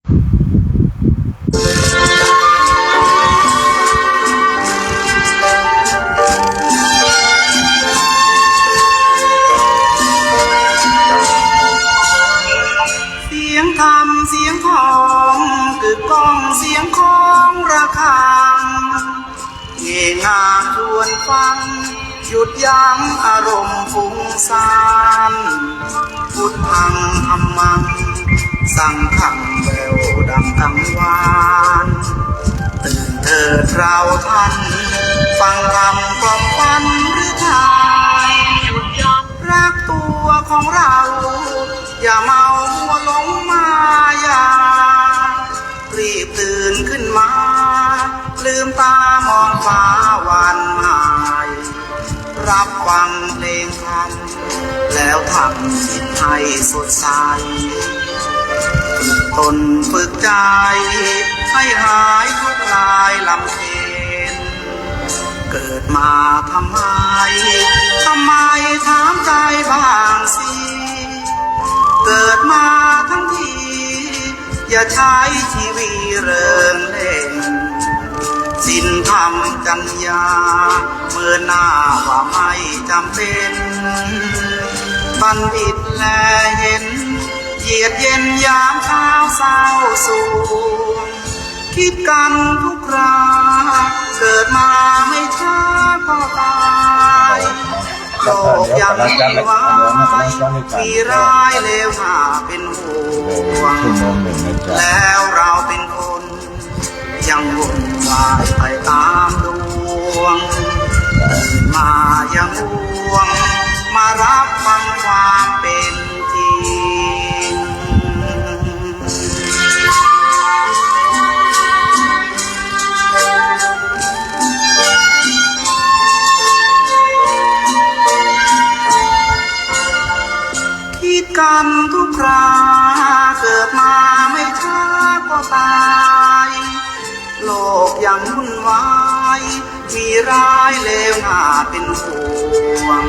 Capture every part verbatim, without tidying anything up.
เสียงธรรมเสียงทอง กึกก้องเสียงของระฆัง เงงามชวนฟัง หยุดยั้งอารมณ์ฟุ้งซ่าน พุทธังธัมมัง สังฆัง แว่วดังกังวาน ตื่นเถิดเราท่าน ฟังธรรมกล่อมขวัญฤทัย หยุดยั้งรักตัวของเรา อย่าเมามัวหลงมายา รีบตื่นขึ้นมา ลืมตามองฟ้าวันใหม่ รับฟังเพลงธรรม แล้วทำจิตให้สดใส ฝึกตนฝึกใจ ให้หายทุกข์คลายลำเค็ญ เกิดมาทำไม ทำไมถามใจบ้างสิ เกิดมาทั้งที อย่าใช้ชีวิตเริงเล่น ศีลธรรมจัญญา เมินหน้าว่าไม่จำเป็น บัณฑิตแลเห็น เยียดเย็นยามเช้าเศร้าสวง คิดกันทุกครา เกิดมาไม่ช้าก็ตาย โลกยังวุ่นวาย มีร้ายเลวน่าเป็นห่วง ชั่วโมงหนึ่งนะจ๊ะ แล้วเราเป็นคน ยังวุ่นวายไปตามดวง ตื่นมาอย่าง่วง มารับฟังความเป็นจริง คิดกันทุกครา เกิดมาไม่ช้าก็ตาย โลกยังวุ่นวาย มีร้ายเลวน่าเป็นห่วง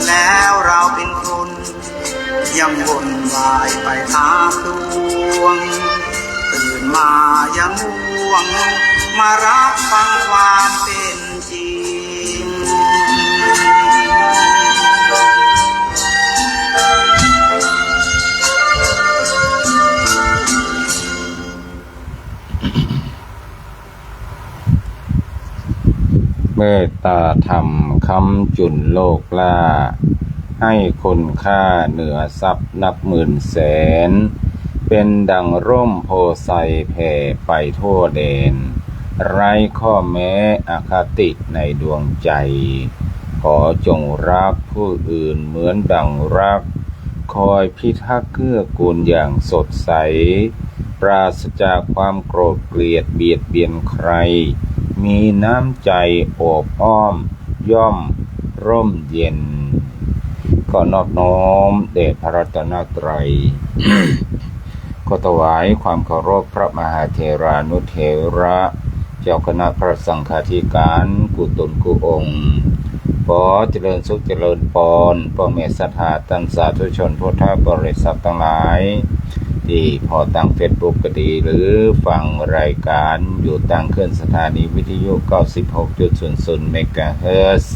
แล้วเราเป็นคน ยังวุ่นวายไปตามดวง ตื่นมาอย่าง่วง มารับฟังความเป็นจริง เมตตาธรรมค้ำจุนโลกล้า ให้คุณค่าเหนือทรัพย์นับหมื่นแสน เป็นดังร่มโพธิ์ไทรแผ่ไปทั่วแดน ไร้ข้อแม้อคติในดวงใจ ขอจงรักผู้อื่นเหมือนดังรัก คอยพิทักษ์เกื้อกูลอย่างสดใส ปราศจากความโกรธเกลียดเบียดเบียนใคร มีน้ำใจโอบอ้อมย่อมร่มเย็น ก็นอบน้อมแด่พระรัตนตรัย ขอถวายความเคารพพระมหาเถรานุเถระ เจ้าคณะพระสังฆาธิการกู้ตนกู้องค์ ขอเจริญสุขเจริญปอน ป้อแม่ศรัทธาต้านสาธุชนพุทธบริษัทตังหลาย ตี้ผ่อตางเฟซบุ๊กก็ดี หรือฟังรายการอยู่ตางคลื่นสถานีวิทยุ เก้าสิบหกจุดศูนย์ศูนย์ เมกะเฮิรตซ์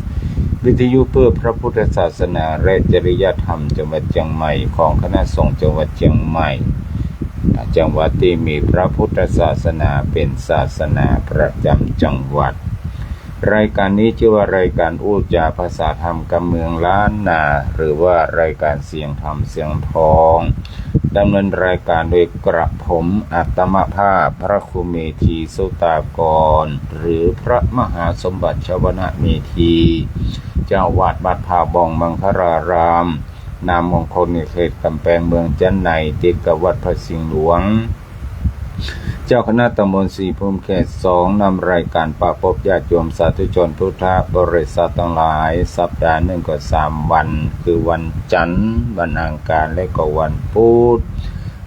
วิทยุเพื่อพระพุทธศาสนาและจริยธรรมจังหวัดเจียงใหม่ ของคณะสงฆ์จังหวัดเจียงใหม่ จังหวัดตี้มีพระพุทธศาสนาเป๋นศาสนาประจ๋ำจังหวัด รายการนี้จื้อว่ารายการอู้จ๋าภาษาธรรมกำเมืองล้านนา หรือว่ารายการเสียงธรรมเสียงทอง ดำเนินรายการโดยกระผมอาตมาภาพพระครูเมธี สุตากร หรือพระมหาสมบัติชวนเมธี เจ้าอาวาสวัดผาบ่องมังคลาราม นามมงคลในเขตก๋ำแปงเมืองจั๊นไหน ติดกับวัดพระสิงห์หลวง เจ้าคณะตำบลสีภูมิเขตสอง นำรายการปะปบญาติโยมสาธุชนพุทธบริษัทตังหลาย สัปดาห์นึ่งก็สามวัน คือวันจันทร์ วันอังคาร และก็วันพุธ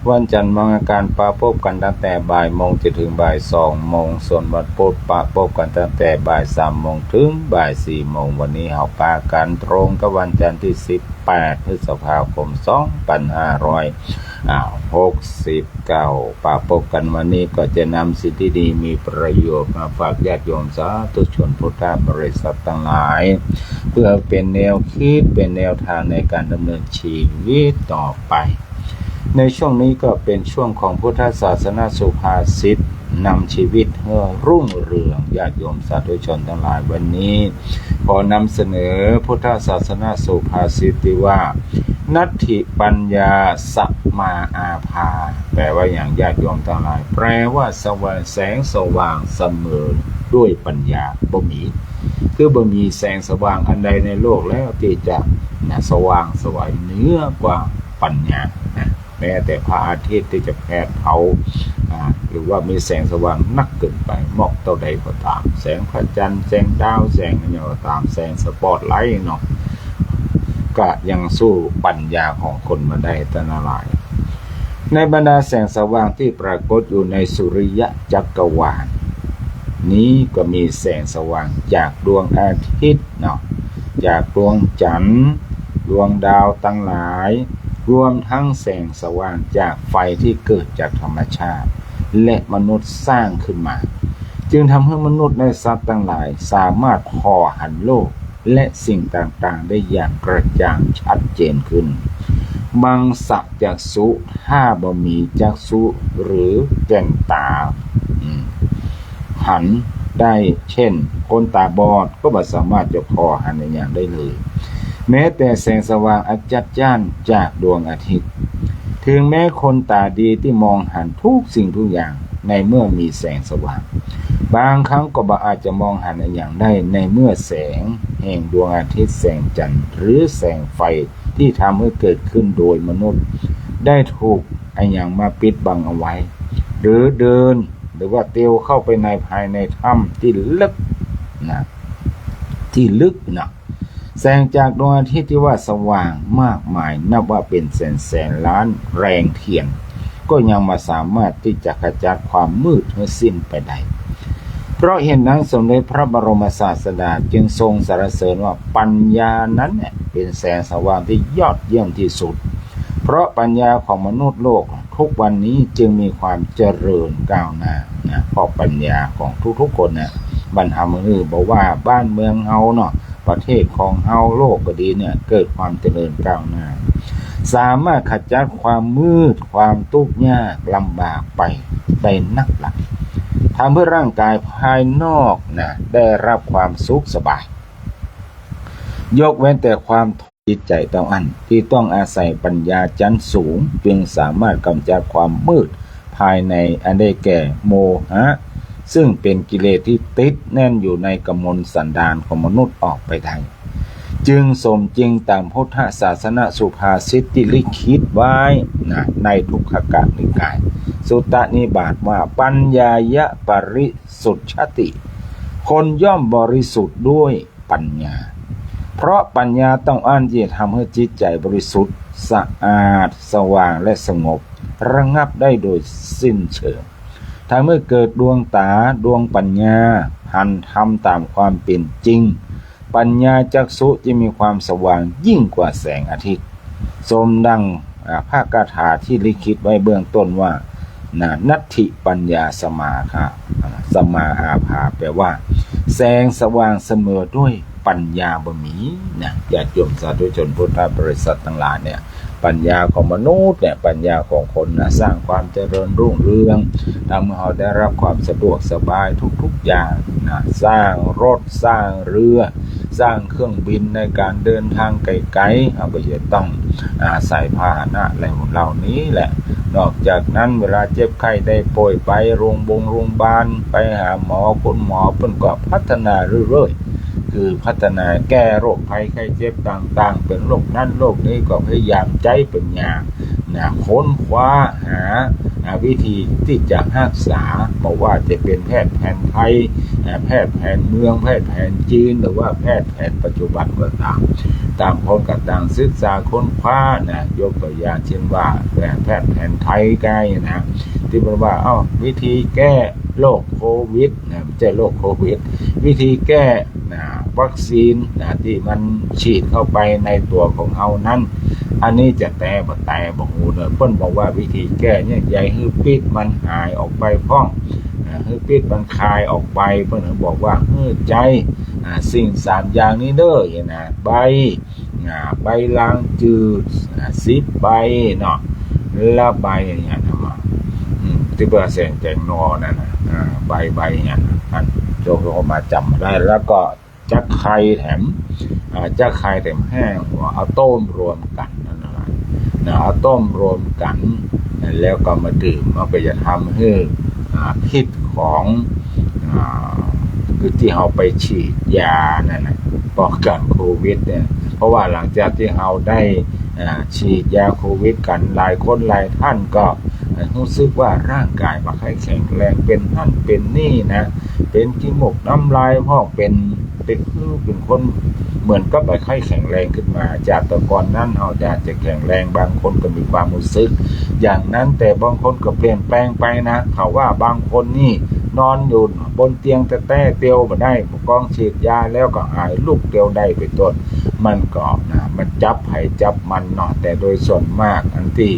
วันจันทร์วันอังคารปะปบกั๋นตั้งแต่บ่ายโมงจ๋นเถิงบ่ายสองโมง ส่วนวันพุธปะปบกั๋นตั้งแต่บ่ายสามโมงเถิงบ่ายสี่โมง วันนี้เฮาปะกั๋นตรงกับวันจันทร์ตี้สิบแปดพฤษภาคมสองปันห้าร้อย อ้าว หกสิบเก้า ปะปบกั๋นวันนี้ก็จะนำสิ่งตี้ดีมีประโยชน์มาฝากญาติโยมสาธุชนพุทธบริษัทตังหลาย เปื้อเป๋นแนวกึ๊ด เป๋นแนวตางในก๋านดำเนินชีวิตต่อไป ในช่วงนี้ก็เป๋นช่วงของพุทธศาสนสุภาษิต นำชีวิตหื้อรุ่งเรือง ญาติโยมสาธุชนตังหลาย วันนี้ขอนำเสนอพุทธศาสนสุภาษิตตี้ว่า นัตถิปัญญาสมาอาภา แปล๋ว่าหยังญาติโยมตังหลาย แปล๋ว่าสว่าง แสงสว่างเสมอด้วยปัญญาบ่มี คือบ่มีแสงสว่างอันใดในโลกแล้วตี้จะ นะ สว่างไสวเหนือกว่าปัญญา นะ แม้แต่พระอาทิตย์ตี้จะแผดเผา อ่า หรือว่ามีแสงสว่างนักเกินไป มอกเต้าใดก็ต๋าม แสงพระจันทร์ แสงดาว แสงอะหยังก็ต๋าม แสงสปอตไลท์เนาะ ก็ยังสู้ปัญญาของคนบ่ได้ ต้านหลาย ในบรรดาแสงสว่างตี้ปรากฏอยู่ในสุริยะจักรวาลนี้ ก็มีแสงสว่างจากดวงอาทิตย์เนาะ จากดวงจันทร์ ดวงดาวตังหลาย รวมทั้งแสงสว่างจากไฟตี้เกิดจากธรรมชาติ และมนุษย์สร้างขึ้นมา จึงทำหื้อมนุษย์และสัตว์ตังหลายสามารถผ่อหันโลก และสิ่งต่างๆ ได้อย่างกระจ่างชัดเจนขึ้น มังสะจักษุ ถ้าบ่มีจักษุหรือแก่นต๋า อืม หันได้ เช่น คนต๋าบอดก็บ่สามารถจะผ่อหันอะหยังได้เลย แม้แต่แสงสว่างอัศจรรย์จากดวงอาทิตย์ ถึงแม้คนต๋าดีตี้มองหันทุกสิ่งทุกอย่าง ในเมื่อมีแสงสว่าง บางครั้งก็บ่อาจจะมองหันอะหยังได้ ในเมื่อแสงแห่งดวงอาทิตย์ แสงจันทร์ หรือแสงไฟตี้ทำหื้อเกิดขึ้นโดยมนุษย์ ได้ถูกอะหยังมาปิดบังเอาไว้ หรือเดิน หรือว่าเตียวเข้าไปในภายในถ้ำตี้ลึกนะ ตี้ลึกนะ แสงจากดวงอาทิตย์ตี้ว่าสว่างมากมาย นับว่าเป๋นแสนๆ ล้านแรงเทียน ก็ยังบ่สามารถตี้จะขจัดความมืดหื้อสิ้นไปได้ เพราะเหตุนั้นสมเด็จพระบรมศาสดาจึงทรงสรรเสริญว่าปัญญานั้นเนี่ยเป๋นแสงสว่างตี้ยอดเยี่ยมตี้สุด เพราะปัญญาของมนุษย์โลกทุกวันนี้จึงมีความเจริญก้าวหน้านะ เพราะปัญญาของทุกๆ คนนะ บันทำหื้อบ่ว่าบ้านเมืองเฮาเนาะ ประเทศของเฮา โลกก็ดีเนี่ย เกิดความเจริญก้าวหน้า สามารถขจัดความมืด ความตุ๊กยากลำบากไปได้นักหลาย ทำหื้อร่างกายภายนอกนะ ได้รับความสุขสบาย ยกเว้นแต่ความทุกข์จิตใจ๋เต้าอั้น ตี้ต้องอาศัยปัญญาจั้นสูง จึงสามารถกำจัดความมืดภายในอันได้แก่โมหะ ซึ่งเป๋นกิเลสตี้ติดแน่นอยู่ในกมลสันดานของมนุษย์ออกไปได้ จึงสมจริงต๋ามพุทธศาสนสุภาษิตตี้ลิขิตไว้นะ ในทุกขกนิกาย สุตตนิบาตว่า ปัญญายะปริสุทธติ คนย่อมบริสุทธิ์ด้วยปัญญา เพราะปัญญาเต้าอั้นจะทำหื้อจิตใจ๋บริสุทธิ์ สะอาด สว่าง และสงบระงับได้โดยสิ้นเชิง ทำหื้อเกิดดวงต๋า ดวงปัญญา หันธรรมต๋ามความเป๋นจริง ปัญญาจักษุจะมีความสว่างยิ่งกว่าแสงอาทิตย์ สมดัง อ่า พระคาถาตี้ลิขิตไว้เบื้องต้นว่า นะ นัตถิปัญญาสมาคา อ่า สมาอาภา แปลว่า แสงสว่างเสมอด้วยปัญญาบ่มีนะ ญาติโยมสาธุชนพุทธบริษัทตังหลายเนี่ย ปัญญาของมนุษย์เนี่ย ปัญญาของคนนะ สร้างความเจริญรุ่งเรือง ทำให้เฮาได้รับความสะดวกสบายทุกๆ อย่างนะ สร้างรถ สร้างเรือ สร้างเครื่องบินในก๋านเดินตางไก๋ๆ เฮาก็จะต้องอาศัยพาหนะเหล่านี้แหละ นอกจากนั้นเวลาเจ็บไข้ได้ป่วยไปโรงบงโรงบาล ไปหาหมอคุณหมอ เปิ้นก็พัฒนาเรื่อยๆ คือพัฒนาแก้โรคภัยไข้เจ็บต่างๆ เป๋นโรคนั้นโรคนี้ก็พยายามใจ๊ปัญญา นะ ค้นคว้าหา อ่า วิธีตี้จะฮักษา บ่ว่าจะเป๋นแพทย์แผนไทย อ่า แพทย์แผนเมือง แพทย์แผนจีน หรือว่าแพทย์แผนปัจจุบันก็ต๋าม ต่างคนก็ต่างศึกษาค้นคว้านะ ยกตั๋วอย่างเช่นว่า แพทย์แผนไทยก็ได้นะ ตี้เปิ้นว่า เอ้า วิธีแก้โรคโควิดนะ บ่ใจ้โรคโควิด วิธีแก้ นะ วัคซีนนะ ตี้มันฉีดเข้าไปในตั๋วของเฮานั้น อันนี้จะแต๊บ่แต๊บ่ฮู้เน่อ เปิ้นบอกว่าวิธีแก้เนี่ย อย่าหื้อปิ๊ดมันหายออกไปพ่อง อ่า หื้อปิ๊ดมันคายออกไป เปิ้นบอกว่าหื้อใจ๊ อ่า สิ่งสามอย่างนี้เน่อ เหียนะ ใบ อ่า ใบลางจืด อ่า สิบใบเนาะ ละใบอย่างเงี้ยนะ อืม ตี้เปิ้นแสงแต๋งหน่อนั่นน่ะ อ่า ใบ ใบอย่างเงี้ยนะ อันโจ้าก็มาจ๋ำได้ แล้วก็ จักไคร้แถม อ่า จักไคร้แถมแห้ง เอาต้มรวมกั๋นนั่นน่ะนะ เอาต้มรวมกั๋น แล้วก็มาดื่ม มันก็จะทำหื้อ อ่า พิษของ อ่า คือตี้เฮาไปฉีดยานั่นน่ะ ป้องกั๋นโควิดเนี่ย เพราะว่าหลังจากตี้เฮาได้ อ่า ฉีดยาโควิดกั๋น หลายคนหลายต้านก็ ฮู้สึกว่าร่างก๋ายบ่ค่อยแข็งแรง เป๋นหั้นเป๋นนี่นะ เป๋นขี้มูกน้ำลายพ่อง เป๋น เป๋นคือเป๋นคนเหมือนกับบ่ค่อยแข็งแรงขึ้นมา จากแต่ก่อนนั้นเฮาจะ จะแข็งแรง บางคนก็มีความฮู้สึกอย่างนั้น แต่บางคนก็เปลี่ยนแปลงไปนะ เขาว่าบางคนนี่นอนอยู่บนเตียงแต๊ๆ เตียวบ่ได้ ปอก้องฉีดยาแล้วก็หาย ลุกเตียวได้เป๋นต้น มันก็นะ มันจับไผจับมันเนาะ แต่โดยส่วนมากอันตี้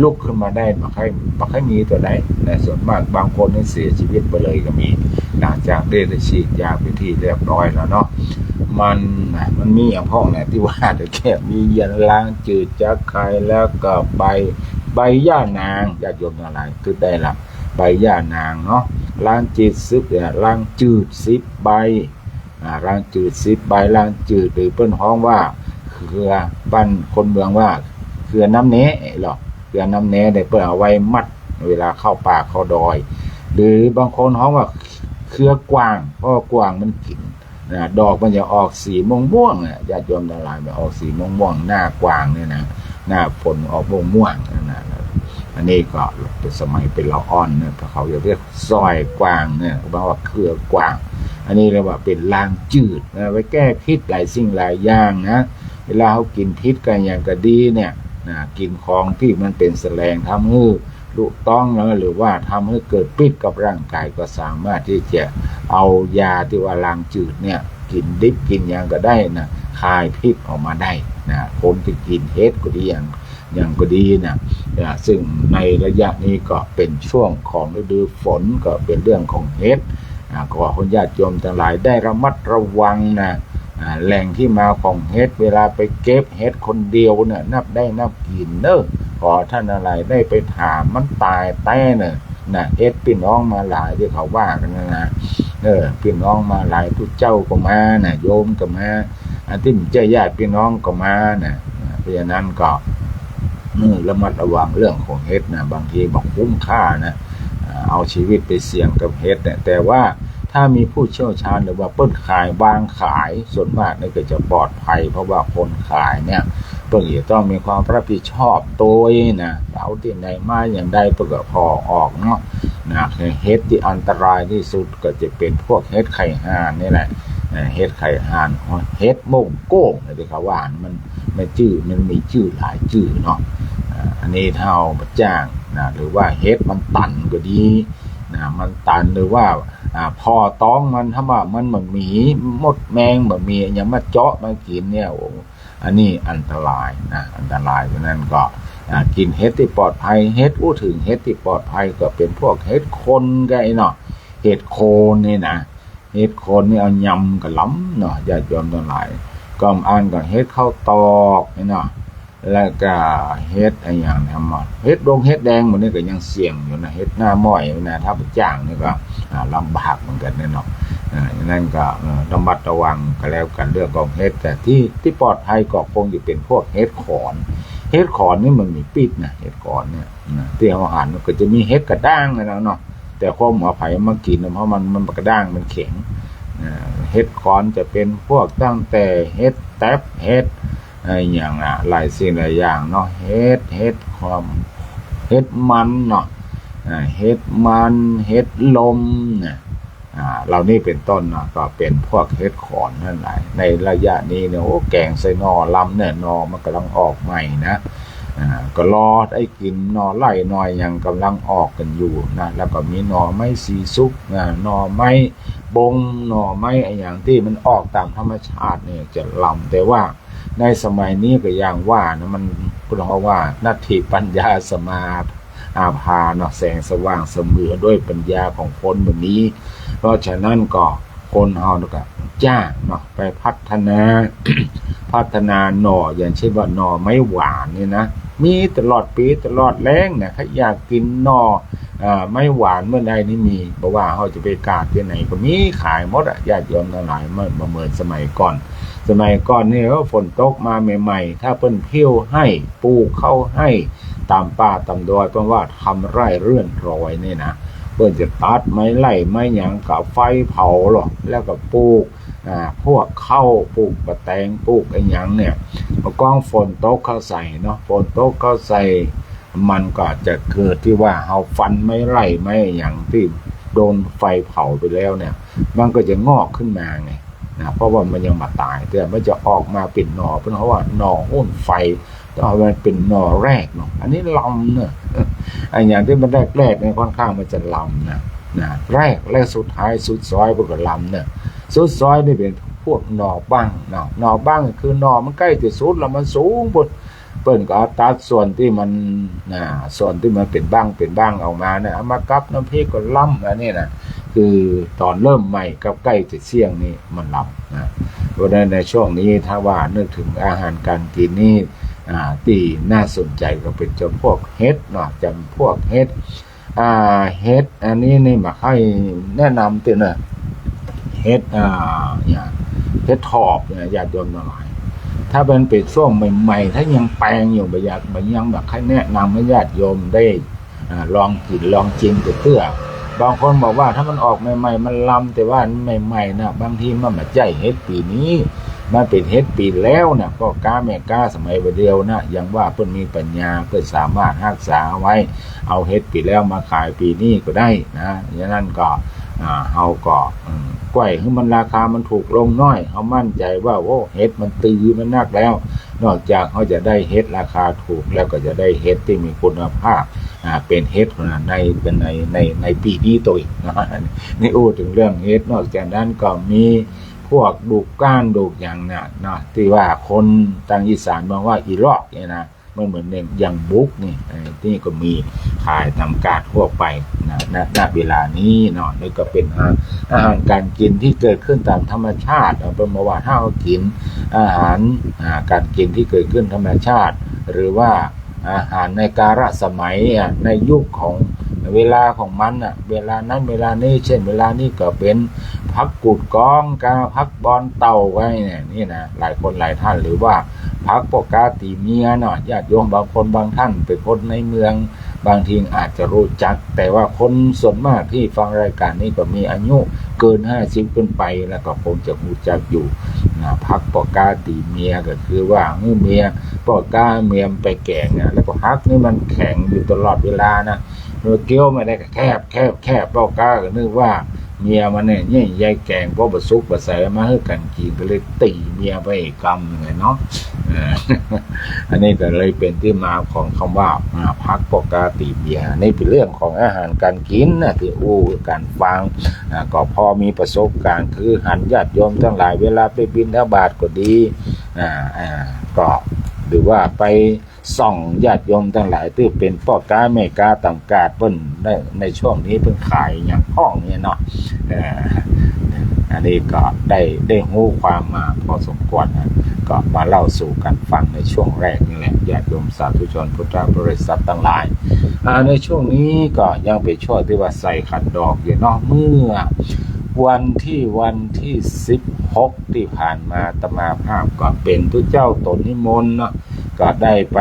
ลุกขึ้นมาได้บ่ค่อย บ่ค่อยมีเต้าใดนะ ส่วนมากบางคนนี่เสียชีวิตไปเลยก็มี หลังจากได้ ได้ฉีดยาไปนตี้เรียบร้อยแล้วเนาะ มันนะ มันมีอะหยังพ่องนะ ตี้ว่าตะแก้ว มียาลางจืด จักไคร้ แล้วก็ใบ ใบย่านาง ญาติโยมตังหลาย คือได้ละ ใบย่านางเนาะ ลางจืดสิบ เนี่ย ลางจืดสิบใบ อ่า ลางจืดสิบใบ ลางจืด หรือเปิ้นฮ้องว่า เครือ บ้านคนเมืองว่า เครือน้ำแน้เหรอ เครือน้ำแน้เนี่ย เปิ้นเอาไว้มัด เวลาเข้าป่าเข้าดอย หรือบางคนฮ้องว่า เครือกว่าง เพราะว่ากว่างมันกิ๋นนะ ดอกมันจะออกสีม่วงๆ อ่ะ ญาติโยมตังหลาย มันออกสีม่วงๆ หน้ากว่างเนี่ยนะ หน้าฝนออกม่วงๆ นั่นน่ะ อันนี้ก็เป๋นสมัยเป๋นละอ่อนเนี่ย เขาจะเรียกสร้อยกว่างเนี่ย แปลว่าเครือกว่าง อันนี้เรียกว่าเป๋นลางจืดนะ ไว้แก้พิษหลายสิ่งหลายอย่างนะ เวลาเฮากิ๋นพิษกะหยังกะดีเนี่ยนะ กิ๋นของตี้มันเป๋นแสลงทำหื้อลุต๊องนะ หรือว่าทำหื้อเกิดปิ๊ดกับร่างก๋าย ก็สามารถตี้จะเอายาตี้ว่าลางจืดเนี่ย กิ๋นดิบกิ๋นหยังก็ได้นะ คายพิษออกมาได้นะ คนตี้กิ๋นเห็ดก็ดี หยัง หยังก็ดีนะ นะ ซึ่งในระยะนี้ก็เป๋นช่วงของฤดูฝน ก็เป๋นเรื่องของเห็ด อ่า ขอญาติโยมตังหลายได้ระมัดระวังนะ อ่า แหล่งตี้มาของเห็ด เวลาไปเก็บเห็ดคนเดียวเนี่ย นับได้นับกิ๋นเน่อ ขอต้านตังหลายได้ไปถาม มันต๋ายแต๊เน่อ นะ เห็ดปี้น้องมาหลายตี้เขาว่ากั๋นนะ เออ ปี้น้องมาหลาย ตุ๊เจ้าก็มานะ โยมก็มา อันตี้บ่ใจ้ญาติปี้น้องก็มานะ เพราะฉะนั้นก็ เออ ระมัดระวังเรื่องของเห็ดนะ บางทีบ่คุ้มค่านะ อ่า เอาชีวิตไปเสี่ยงกับเห็ดเนี่ย แต่ว่าถ้ามีผู้เชี่ยวชาญหรือว่าเปิ้นขาย วางขาย ส่วนมากนี่ก็จะปลอดภัย เพราะว่าคนขายเนี่ย เปิ้นจะต้องมีความรับผิดชอบโตยนะ เอาตี้ไหนมาอย่างใดเปิ้นก็ผ่อออกเนาะ นะ เห็ดตี้อันตรายตี้สุดก็จะเป๋นพวกเห็ดไข่ห่านนี่แหละ เอ่อ เห็ดไข่ห่าน เห็ดม่วงโก้งตี้เขาว่า มัน มันจื้อ มันมีจื้อหลายจื้อเนาะ อ่า อันนี้ถ้าเอามาจ้างนะ หรือว่าเห็ดมันตันก็ดีนะ มันตัน หรือว่า อ่า ผ่อต๊องมัน ถ้าว่ามันบ่มีมดแมง บ่มีอะหยังมาเจาะมากิ๋นเนี่ย โอ้ อันนี้อันตรายนะ อันตราย ฉะนั้นก็ อ่า กิ๋นเห็ดตี้ปลอดภัย เห็ด อู้เถิงเห็ดตี้ปลอดภัยก็เป๋นพวกเห็ดโคนก็ไอ้เนาะ เห็ดโคนนี่นะ เห็ดโคนนี่เอายำก็ลำเนาะ ญาติโยมตังหลาย ก็อันก็เห็ดข้าวตอกนี่เนาะ แล้วก็เห็ดอะหยังนะ เห็ดดงเห็ดแดงหมู่นี้ก็ยังเสี่ยงอยู่นะ เห็ดหน้าม้อยนะ ถ้าไปจ้างนี่ก็ อ่า ลำบากเหมือนกั๋นเนี่ยเนาะ อ่า ฉะนั้นก็ เอ่อ ระมัดระวังก็แล้วกั๋นเรื่องของเห็ด แต่ตี้ ตี้ปลอดภัยก็คงจะเป๋นพวกเห็ดขอน เห็ดขอนนี่มันมีปิ๊ดนะ เห็ดขอนเนี่ยนะ ตี้เฮาหันก็จะมีเห็ดกระด้างนะเนาะ แต่คนบ่ใผมากิ๋น เพราะมัน มันกระด้าง มันแข็ง อ่า เห็ดขอนจะเป๋นพวกตั้งแต่เห็ดแต๊บ เห็ด อะหยังอะ หลายสิ่งหลายอย่างเนาะ เห็ด เห็ดขอน เห็ดมันเนาะ อ่า เห็ดมัน เห็ดลมนะ อ่า เหล่านี้เป๋นต้นเนาะ ก็เป๋นพวกเห็ดขอนตังหลาย ในระยะนี้เนี่ย โอ้ แกงใส่หน่อลำเนี่ย หน่อมันก่ำลังออกใหม่นะ อ่า ก็รอได้กิ๋น หน่อไล่หน่อหยังก่ำลังออกกั๋นอยู่นะ แล้วก็มีหน่อไม้สีสุกนะ หน่อไม้บง หน่อไม้อะหยังตี้มันออกต๋ามธรรมชาติเนี่ยจะลำ แต่ว่า ในสมัยนี้ก็อย่างว่านะ มัน เปิ้นฮ้องว่า นัตถิปัญญาสมาอาภาเนาะ แสงสว่างเสมอด้วยปัญญาของคนบ่มี เพราะฉะนั้นก็คนเฮานี่ก็จ้างเนาะ ไปพัฒนา พัฒนาหน่อ อย่างเช่นว่าหน่อไม้หวานนี่นะ มีตลอดปี๋ตลอดแล้งนะ ใผอยากกิ๋นหน่อ อ่า ไม้หวานเมื่อใดนี่มี บ่ว่าเฮาจะไปกาดตี้ไหนก็มีขายหมดอะ ญาติโยมตังหลาย บ่ บ่เหมือนสมัยก่อน สมัยก่อนนี่ เออ ฝนตกมาใหม่ๆ ถ้าเปิ้นเผี้ยวไฮ่ ปลูกข้าวไฮ่ ต๋ามป่าต๋ามดอย เปิ้นว่าทำไร่เลื่อนลอยนี่นะ เปิ้นจะตัดไม้ไล่ไม้หยังก็ไฟเผาลอ แล้วก็ปลูก อ่า พวกข้าว ปลูกปะแตง ปลูกอะหยังเนี่ย พอก้องฝนตกเข้าใส่เนาะ ฝนตกเข้าใส่ มันก็จะเกิดตี้ว่าเฮาฟันไม้ไล่ไม้หยังตี้โดนไฟเผาไปแล้วเนี่ย มันก็จะงอกขึ้นมาไงนะ เพราะว่ามันยังบ่ต๋าย แต่มันจะออกมาเป๋นหน่อ เปิ้นฮ้องว่าหน่อโหนไฟ แต่ว่ามันเป๋นหน่อแรกเนาะ อันนี้ลำเนาะ อะหยังตี้มันแรกๆ เนี่ย ค่อนข้างมันจะลำนะ นะ แรกและสุดท้าย สุดซอยเปิ้นก็ลำเนาะ สุดซอยนี่เป๋นพวกหน่อบั้งเนาะ หน่อบั้งก็คือหน่อมันใก้จะสุดแล้ว มันสูงโพด เปิ้นก็เอาตัดส่วนตี้มัน อ่า ส่วนตี้มันเป๋นบั้ง เป๋นบั้งออกมาเนี่ย เอามากับน้ำพริกก็ลำ อันนี้นะ คือต๋อนเริ่มใหม่กับใก้จะเสี้ยงนี่มันลำนะ เพราะฉะนั้นในช่วงนี้ถ้าว่านึกเถิงอาหารก๋านกิ๋นนี่ อ่า ตี้น่าสนใจ๋ก็เป๋นจ๋ำพวกเห็ดเนาะ จ๋ำพวกเห็ด อ่า เห็ดอันนี้นี่บ่าใค่แนะนำติเนาะ เห็ด อ่า เนี่ย เห็ดถอบเนี่ย ญาติโยมตังหลาย ถ้ามันเป๋นช่วงใหม่ๆ ถ้ายังแปลงอยู่ บ่อยาก บ่ยังบ่าใค่แนะนำหื้อญาติโยมได้ อ่า ลองกิ๋นลองจิมเตื้อๆ บางคนบอกว่าถ้ามันออกใหม่ๆ มันลำ แต่ว่าใหม่ๆ น่ะ บางทีมันบ่ใจ้เห็ดปี๋นี้ มันเป๋นเห็ดปี๋แล้วน่ะ ป้อก๊าแม่ก๊าสมัยบ่าเดี่ยวน่ะ ยังว่าเปิ้นมีปัญญา เปิ้นสามารถฮักษาเอาไว้ เอาเห็ดปี๋แล้วมาขายปี๋นี้ก็ได้นะ อย่างนั้นก็ อ่า เฮาก็ อืม ก้อยหื้อมันราคามันถูกลงหน้อย เฮามั่นใจ๋ว่า โอ้ เห็ดมันตื้อมันนักแล้ว นอกจากเฮาจะได้เห็ดราคาถูกแล้ว ก็จะได้เห็ดตี้มีคุณภาพ อ่า เป๋นเห็ดใน เป๋นใน ใน ในปี๋นี้โตยนะ นี่อู้เถิงเรื่องเห็ด นอกจากนั้นก็มีพวกดูกก้านดูกหยังน่ะเนาะ ตี้ว่าคนตางอีสานฮ้องว่าอี่ลอกเนี่ยนะ มันเหมือนอย่างบุกนี่ เอ่อ ตี้ก็มีขายต๋ามกาดทั่วไปนะ ณ ณ เวลานี้เนาะ แล้วก็เป๋นอา อาหารก๋านกิ๋นตี้เกิดขึ้นต๋ามธรรมชาติ เอาเป๋นว่าถ้าเฮากิ๋นอาหาร อ่า ก๋านกิ๋นตี้เกิดขึ้นธรรมชาติ หรือว่าอาหารในกาลสมัยอะ ในยุคของเวลาของมันอะ เวลานั้นเวลานี้ เช่นเวลานี้ก็เป๋นผักกูดกอง กา ผักบอนเต้าไว้เนี่ย นี่นะ หลายคนหลายท่าน หรือว่า ผักป้อก๊าตี๋เมียเนาะ ญาติโยมบางคนบางท่านเป๋นคนในเมือง บางทีอาจจะฮู้จัก แต่ว่าคนส่วนมากตี้ฟังรายก๋านนี้ก็มีอายุเกินห้าสิบขึ้นไป แล้วก็คงจะฮู้จักอยู่นะ ผักป้อก๊าตี๋เมีย ก็คือว่าหื้อเมีย ป้อก๊าเมียมันไปแก๋งอะ แล้วก็ผักนี่มันแข็งอยู่ตลอดเวลานะ เมื่อเคี้ยวมาได้ก็แคบ แคบ แคบ ป้อก๊าก็นึกว่าเมียมันเนี่ย เนี่ย ยายแก๋ง พอบ่สุกบ่ใสมาหื้อกั๋นกิ๋น ก็เลยตี๋เมียไปอีกกำนึ่งเลยเนาะ เออ อันนี้ก็เลยเป๋นตี้มาของกำว่า อ่า ผักป้อก๊าตี๋เมีย นี่เป๋นเรื่องของอาหารก๋านกิ๋นนะ ตี้อู้กั๋นฟัง อ่า ก็พอมีประสบก๋ารณ์ คือหันญาติโยมตังหลาย เวลาไปบิณฑบาตก็ดี อ่า อ่า ก็ หรือว่าไป ส่องญาติโยมตังหลายตี้เป๋นป้อก๊าแม่ก๊าต๋ามกาดเปิ้นใน ในช่วงนี้เปิ้นขายหยังพ่องเนี่ยเนาะ เอ่อ อันนี้ก็ได้ ได้ฮู้ความมาพอสมควรนะ ก็มาเล่าสู่กั๋นฟังในช่วงแรกนี่แหละ ญาติโยมสาธุชนพุทธบริษัทตังหลาย อ่า ในช่วงนี้ก็ยังเป๋นช่วงตี้ว่าใส่ขันดอกอยู่เนาะ เมื่อวันตี้ วันตี้สิบหกตี้ผ่านมา อาตมาภาพก็เป๋นตุ๊เจ้าต๋นนิมนต์เนาะ ก็ได้ไป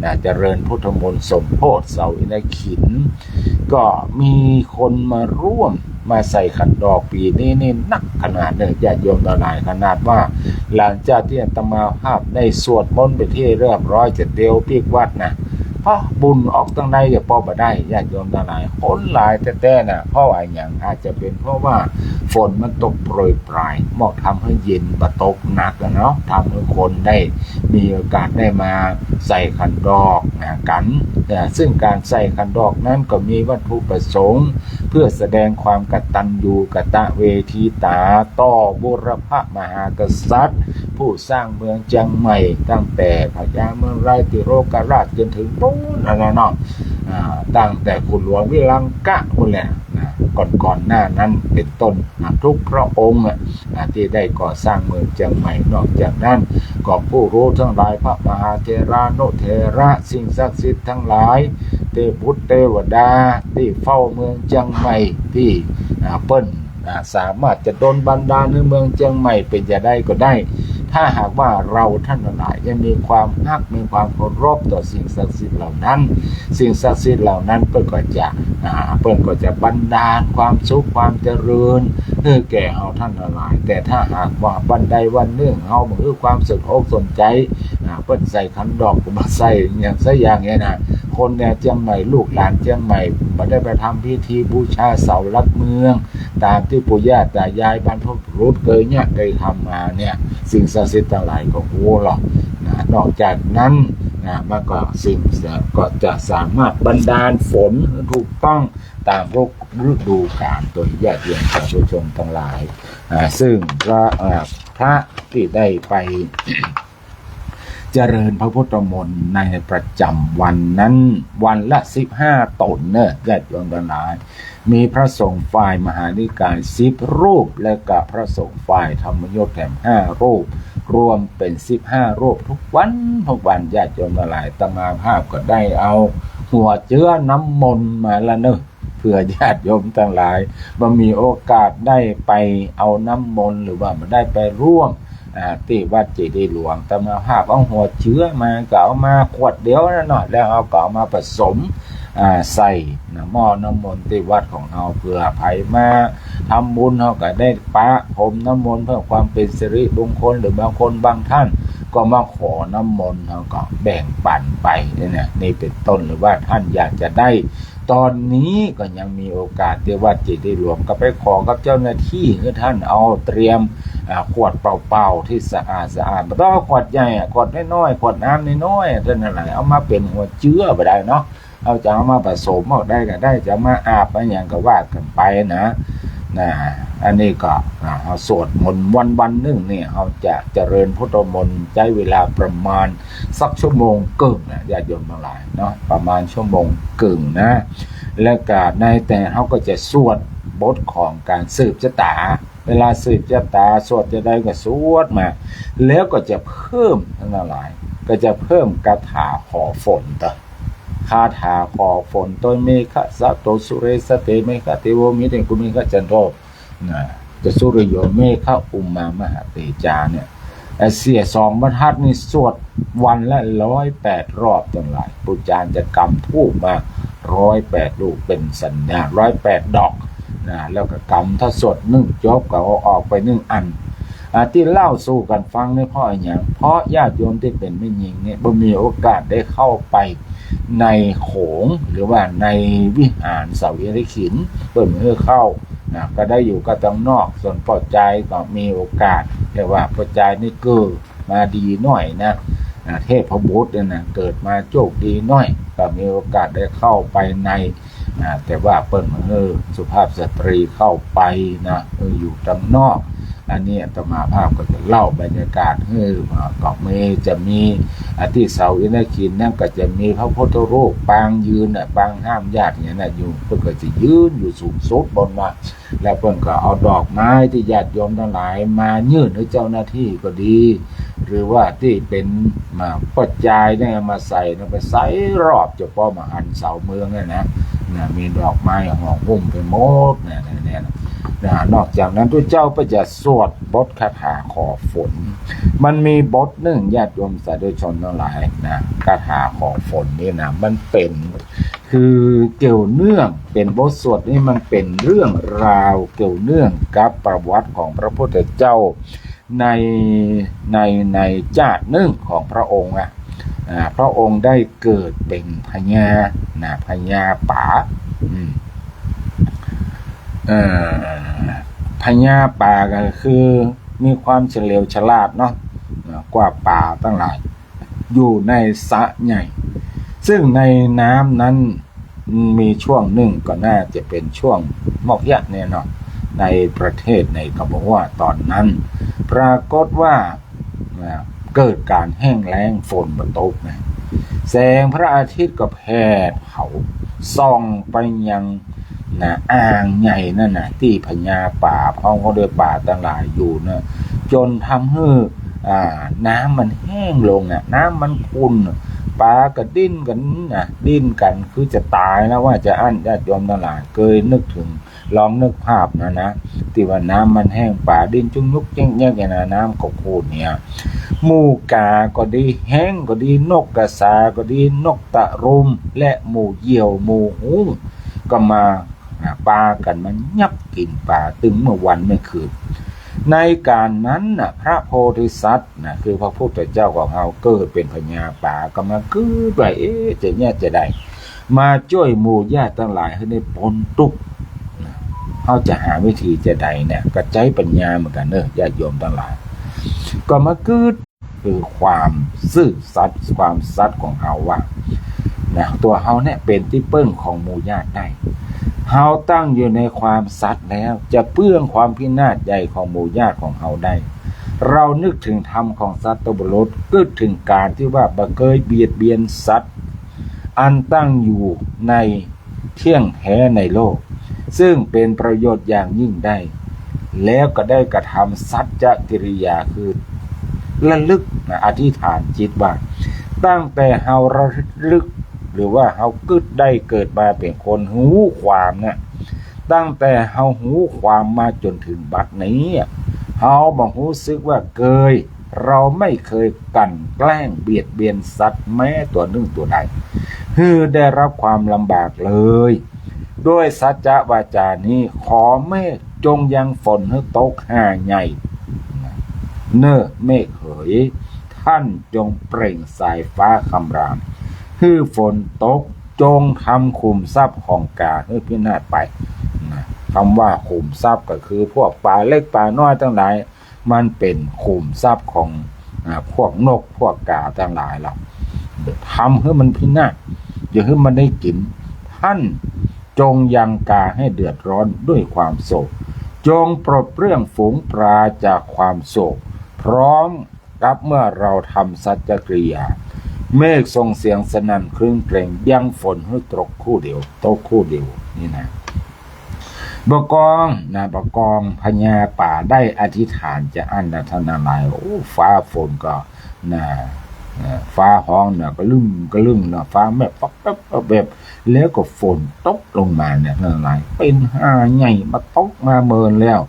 นะ เจริญพุทธมนต์สมโพธิเสาอินทขิล ก็มีคนมาร่วมมาใส่ขันดอกปี๋นี้นี่นักขนาดเลย ญาติโยมตังหลาย ขนาดว่าหลังจากตี้อาตมาภาพได้สวดมนต์เป๋นตี้เรียบร้อย จะเตียวปิ๊กวัดนะ เพราะบุญออกตังในจะปอบ่ได้ ญาติโยมตังหลาย คนหลายแต๊ๆ นะ เพราะว่าหยัง อาจจะเป๋นเพราะว่าฝนมันตกโปรยปราย บ่ทำหื้อเย็น บ่ตกหนักอะเนาะ ทำหื้อคนได้ มีโอกาสได้มาใส่ขันดอกนะกั๋น นะ ซึ่งก๋านใส่ขันดอกนั้นก็มีวัตถุประสงค์ เพื่อแสดงความกตัญญูกตเวทิตาต่อบุรพมหากษัตริย์ ผู้สร้างเมืองเจียงใหม่ ตั้งแต่พญาเมืองราย ติโรกราช จนถึงปู๊นนั่นแหละเนาะ อ่า ตั้งแต่ขุนหลวงวิรังกะปู๊นแหละนะ ก่อนๆ หน้านั้นเป็นต้นนะ ทุกพระองค์อะ อ่า ตี้ได้ก่อสร้างเมืองเจียงใหม่ นอกจากนั้นก็ผู้ฮู้ตังหลาย พระมหาเถรานุเถระ สิ่งศักดิ์สิทธิ์ตังหลาย เตวบุตรเตวดา ตี้เฝ้าเมืองเจียงใหม่ ตี้ อ่า เปิ้น อ่า สามารถจะดลบันดาลหื้อเมืองเจียงใหม่เป๋นจาใดก็ได้ ถ้าหากว่าเฮาท่านตังหลายยังมีความฮัก มีความเคารพต่อสิ่งศักดิ์สิทธิ์เหล่านั้น สิ่งศักดิ์สิทธิ์เหล่านั้นเปิ้นก็จะ อ่า เปิ้นก็จะบันดาลความสุขความเจริญหื้อแก่เฮาท่านตังหลาย แต่ถ้าหากว่าวันใดวันนึ่งเฮาบ่หื้อความสนอกสนใจ๋ อ่า เปิ้นใส่ขันดอกก็บ่ใส่อะหยังสักอย่างเนี่ยนะ คนแนวเจียงใหม่ ลูกหลานเจียงใหม่ บ่ได้ไปทำพิธีบูชาเสาหลักเมือง ต๋ามตี้ปู่ย่าต๋ายายบรรพบุรุษเกยเยียะเกยทำมาเนี่ย สิ่งศักดิ์สิทธิ์ตังหลายก็ฮู้หรอกนะ นอกจากนั้นนะ มันก็สิ่ง ก็จะสามารถบันดาลฝนถูกต้องต๋ามฤดูกาล โตยญาติโยมสาธุชนตังหลาย อ่า ซึ่งพระ อ่า พระตี้ได้ไป เจริญพระพุทธมนต์ในประจ๋ำวันนั้น วันละสิบห้าต๋นเน่อ ญาติโยมตังหลาย มีพระสงฆ์ฝ่ายมหานิกายสิบรูป และก็พระสงฆ์ฝ่ายธรรมยุตแถมห้ารูป รวมเป๋นสิบห้ารูป ทุกวัน ทุกวัน ญาติโยมตังหลาย อาตมาภาพก็ได้เอาหัวเจื๊อน้ำมนต์มาละเน่อ เผื่อญาติโยมตังหลายบ่มีโอกาสได้ไปเอาน้ำมนต์ หรือว่าบ่ได้ไปร่วม อ่า ตี้วัดเจดีย์หลวง อาตมาภาพเอาหัวเจื๊อมา ก็เอามาขวดเดียวนั่นเนาะ แล้วเฮาก็เอามาผสม อ่า ใส่นะ หม้อน้ำมนต์ตี้วัดของเฮา เผื่อใผมาทำบุญ เฮาก็ได้ประพรมน้ำมนต์เพื่อความเป๋นสิริมงคล หรือบางคนบางท่านก็มาขอน้ำมนต์ เฮาก็แบ่งปันไปเนี่ยนะ นี่เป๋นต้น หรือว่าท่านอยากจะได้ ต๋อนนี้ก็ยังมีโอกาสตี้วัดเจดีย์หลวง ก็ไปขอกับเจ้าหน้าตี้หื้อท่านเอาเตรียม อ่า ขวดเปล่าๆ ตี้สะอาดสะอาด บ่ต้องเอาขวดใหญ่อะ ขวดน้อยๆ ขวดน้ำน้อยๆ เต้านั้นแหละ เอามาเป๋นหัวเจื๊อบ่ได้เนาะ เฮาจะเอามาผสมเอาได้ก็ได้ จะเอามาอาบมาหยังก็ว่ากั๋นไปนะ นะ อันนี้ก็ อ่า เฮาสวดมนต์วันๆ นึ่งนี่ เฮาจะเจริญพุทธมนต์ใจ๊เวลาประมาณสักชั่วโมงเกิ่งนะ ญาติโยมตังหลายเนาะ ประมาณชั่วโมงเกิ่งนะ แล้วก็ในแต่เฮาก็จะสวดบทของก๋านสืบจะต๋า เวลาสืบจะต๋าสวดจะใดก็สวดมา แล้วก็จะเพิ่มตังหลาย ก็จะเพิ่มคาถาขอฝนเต๊อะ คาถาขอฝน โตเมฆะสะโตสุเรสะเตเมฆะเตโว มิเตกุเมฆะจันโท นะ จะสุริโยเมฆะอุมามหาเตจาเนี่ย ไอ้เสี้ยสองบรรทัดนี่สวดวันละร้อยแปดรอบตังหลาย ปู่จารย์จะกำธูปมาร้อยแปดลูกเป๋นสัญญาณ ร้อยแปดดอกนะ แล้วก็กำ ถ้าสวดนึ่งจบก็เอาออกไปนึ่งอัน อ่า ตี้เล่าสู่กั๋นฟังนี่เพราะอะหยัง เพราะญาติโยมตี้เป๋นแม่ญิงเนี่ยบ่มีโอกาสได้เข้าไปในโขง หรือว่าในวิหารเสาหินริขิน เปิ้นบ่หื้อเข้านะ ก็ได้อยู่กั๋นตังนอก ส่วนป้อจายก็มีโอกาส แต่ว่าป้อจายนี่เกิดมาดีหน้อยนะ อ่า เทพบุตรเนี่ยนะ เกิดมาโชคดีหน้อย ก็มีโอกาสได้เข้าไปใน อ่า แต่ว่าเปิ้นบ่หื้อสุภาพสตรีเข้าไปนะ เออ อยู่ตังนอก อันนี้อาตมาภาพก็จะเล่าบรรยากาศหื้อ อ่า ก็มี จะมี อ่า ตี้เสาหินริขินนั้นก็จะมีพระพุทธรูปปางยืนน่ะ ปางห้ามญาติเนี่ยนะ อยู่ เปิ้นก็จะยืนอยู่สูงสุดปู๊นมา แล้วเปิ้นก็เอาดอกไม้ตี้ญาติโยมตังหลายมายื่นหื้อเจ้าหน้าตี้ก็ดี หรือว่าตี้เป๋น มา ป้อจายเนี่ยมาใส่นะ ไปใส่รอบเจ้าป้อมหันต์เสาเมืองเนี่ยนะ นะ มีดอกไม้ห่อหุ้มไปหมดเนี่ย เนี่ย เนี่ยนะ นอกจากนั้นตุ๊เจ้าก็จะสวดบทคาถาขอฝน มันมีบทนึ่ง ญาติโยมสาธุชนตังหลายนะ คาถาขอฝนนี่นะ มันเป๋น คือเกี่ยวเนื่อง เป๋นบทสวดนี่มันเป๋นเรื่องราวเกี่ยวเนื่องกับประวัติของพระพุทธเจ้า ใน ใน ในจาตินึ่งของพระองค์อะ อ่า พระองค์ได้เกิดเป๋นพญา นะ พญาป๋า อืม เอ่อ พญาป๋าก็คือมีความเฉลียวฉลาดเนาะ อ่า กว่าป๋าตังหลาย อยู่ในสระใหญ่ ซึ่งในน้ำนั้นมีช่วงนึ่งก็น่าจะเป๋นช่วงมอกยะเนี่ยเนาะ ในประเทศไหนก็บ่ฮู้ว่าต๋อนนั้น ปรากฏว่า นะ เกิดก๋านแห้งแล้ง ฝนบ่ตกนะ แสงพระอาทิตย์ก็แผดเผา ส่องไปยัง นะ อ่างใหญ่นั่นน่ะ ตี้พญาป๋าพร้อมก็ด้วยป๋าตังหลายอยู่นะ จ๋นทำหื้อ อ่า น้ำมันแห้งลงน่ะ น้ำมันขุ่น ป๋าก็ดิ้นกั๋นนะ ดิ้นกั๋นคือจะต๋ายแล้วว่าจะอั้น ญาติโยมตังหลาย เกยนึกเถิง ลองนึกภาพนะ นะ ตี้ว่าน้ำมันแห้ง ป๋าดิ้นจุกยุกแจ๊กแจ๊กเนี่ยนะ น้ำก็ขุ่นเนี่ย หมู่ก๋าก็ดี แฮ้งก็ดี นกกระสาก็ดี นกตะรุม และหมู่เหยี่ยว หมู่ฮู้ ก็มา อ่า ปากั๋นมายับกิ๋นป๋าตึงเมื่อวันเมื่อคืน ในก๋านนั้นน่ะ พระโพธิสัตว์น่ะ คือพระพุทธเจ้าของเฮาเกิดเป๋นพญาป๋า ก็มากึ๊ดว่า เอ๊ะ จะเนี่ยจะใด มาจ้วยหมู่ญาติตังหลายหื้อได้ป๊นตุ๊กข์นะ เฮาจะหาวิธีจะใดเนี่ย ก็ใจ๊ปัญญาเหมือนกั๋นเน่อ ญาติโยมตังหลาย ก็มากึ๊ด คือความซื่อสัตย์ ความสัตย์ของเฮาว่า นะ ตั๋วเฮาเนี่ยเป๋นตี้เปิ้งของหมู่ญาติได้ เฮาตั้งอยู่ในความสัตย์แล้ว จะเปื้องความพินาศใหญ่ของหมู่ญาติของเฮาได้ เฮานึกเถิงธรรมของสัตว์บุรุษ กึ๊ดเถิงก๋านตี้ว่าบ่เกยเบียดเบียนสัตว์ อันตั้งอยู่ในเที่ยงแท้ในโลก ซึ่งเป๋นประโยชน์อย่างยิ่งได้ แล้วก็ได้กระทำสัจจกิริยา คือระลึกนะ อธิษฐานจิตว่า ตั้งแต่เฮาระลึก หรือว่าเฮากึ๊ดได้เกิดมาเป๋นคนฮู้ความเนี่ย ตั้งแต่เฮาฮู้ความมาจ๋นเถิงบัดนี้ เฮาบ่ฮู้สึกว่าเกย เฮาไม่เคยกลั่นแกล้งเบียดเบียนสัตว์แม้ตั๋วนึ่งตั๋วใด หื้อได้รับความลำบากเลย ด้วยสัจจวาจานี้ ขอเมฆจงยังฝนหื้อตกหาใหญ่ เน่อเมฆเหย ต้านจงเปล่งสายฟ้าคำราม หื้อฝนตก จงทำขุมทรัพย์ของก๋าหื้อพินาศไป นะ กำว่าขุมทรัพย์ก็คือพวกป๋าเล็กป๋าน้อยตังหลาย มันเป๋นขุมทรัพย์ของ อ่า พวกนกพวกก๋าตังหลายเหล่า ทำหื้อมันพินาศ อย่าหื้อมันได้กิ๋น ต้านจงยังก๋าหื้อเดือดร้อนด้วยความโศก จงปลดเปลื้องฝูงปลาจากความโศก พร้อมกับเมื่อเฮาทำสัจจกิริยา เมฆส่งเสียงสนั่นครึ้นเกรง ยังฝนหื้อตกครู่เดียว ตกครู่เดียว นี่นะ บ่ากองนะ บ่ากองพญาป๋าได้อธิษฐานจะอั้นนะ ต้านตังหลาย โอ้ ฟ้าฝนก็นะ เอ่อ ฟ้าฮ้องนะ กระลึ้มกระลึ้มนะ ฟ้าแมบป๊อบแป๊บป๊อบแป๊บ แล้วก็ฝนตกลงมาเนี่ย ต้านตังหลาย เป๋นหาใหญ่มาตกมาเมินแล้ว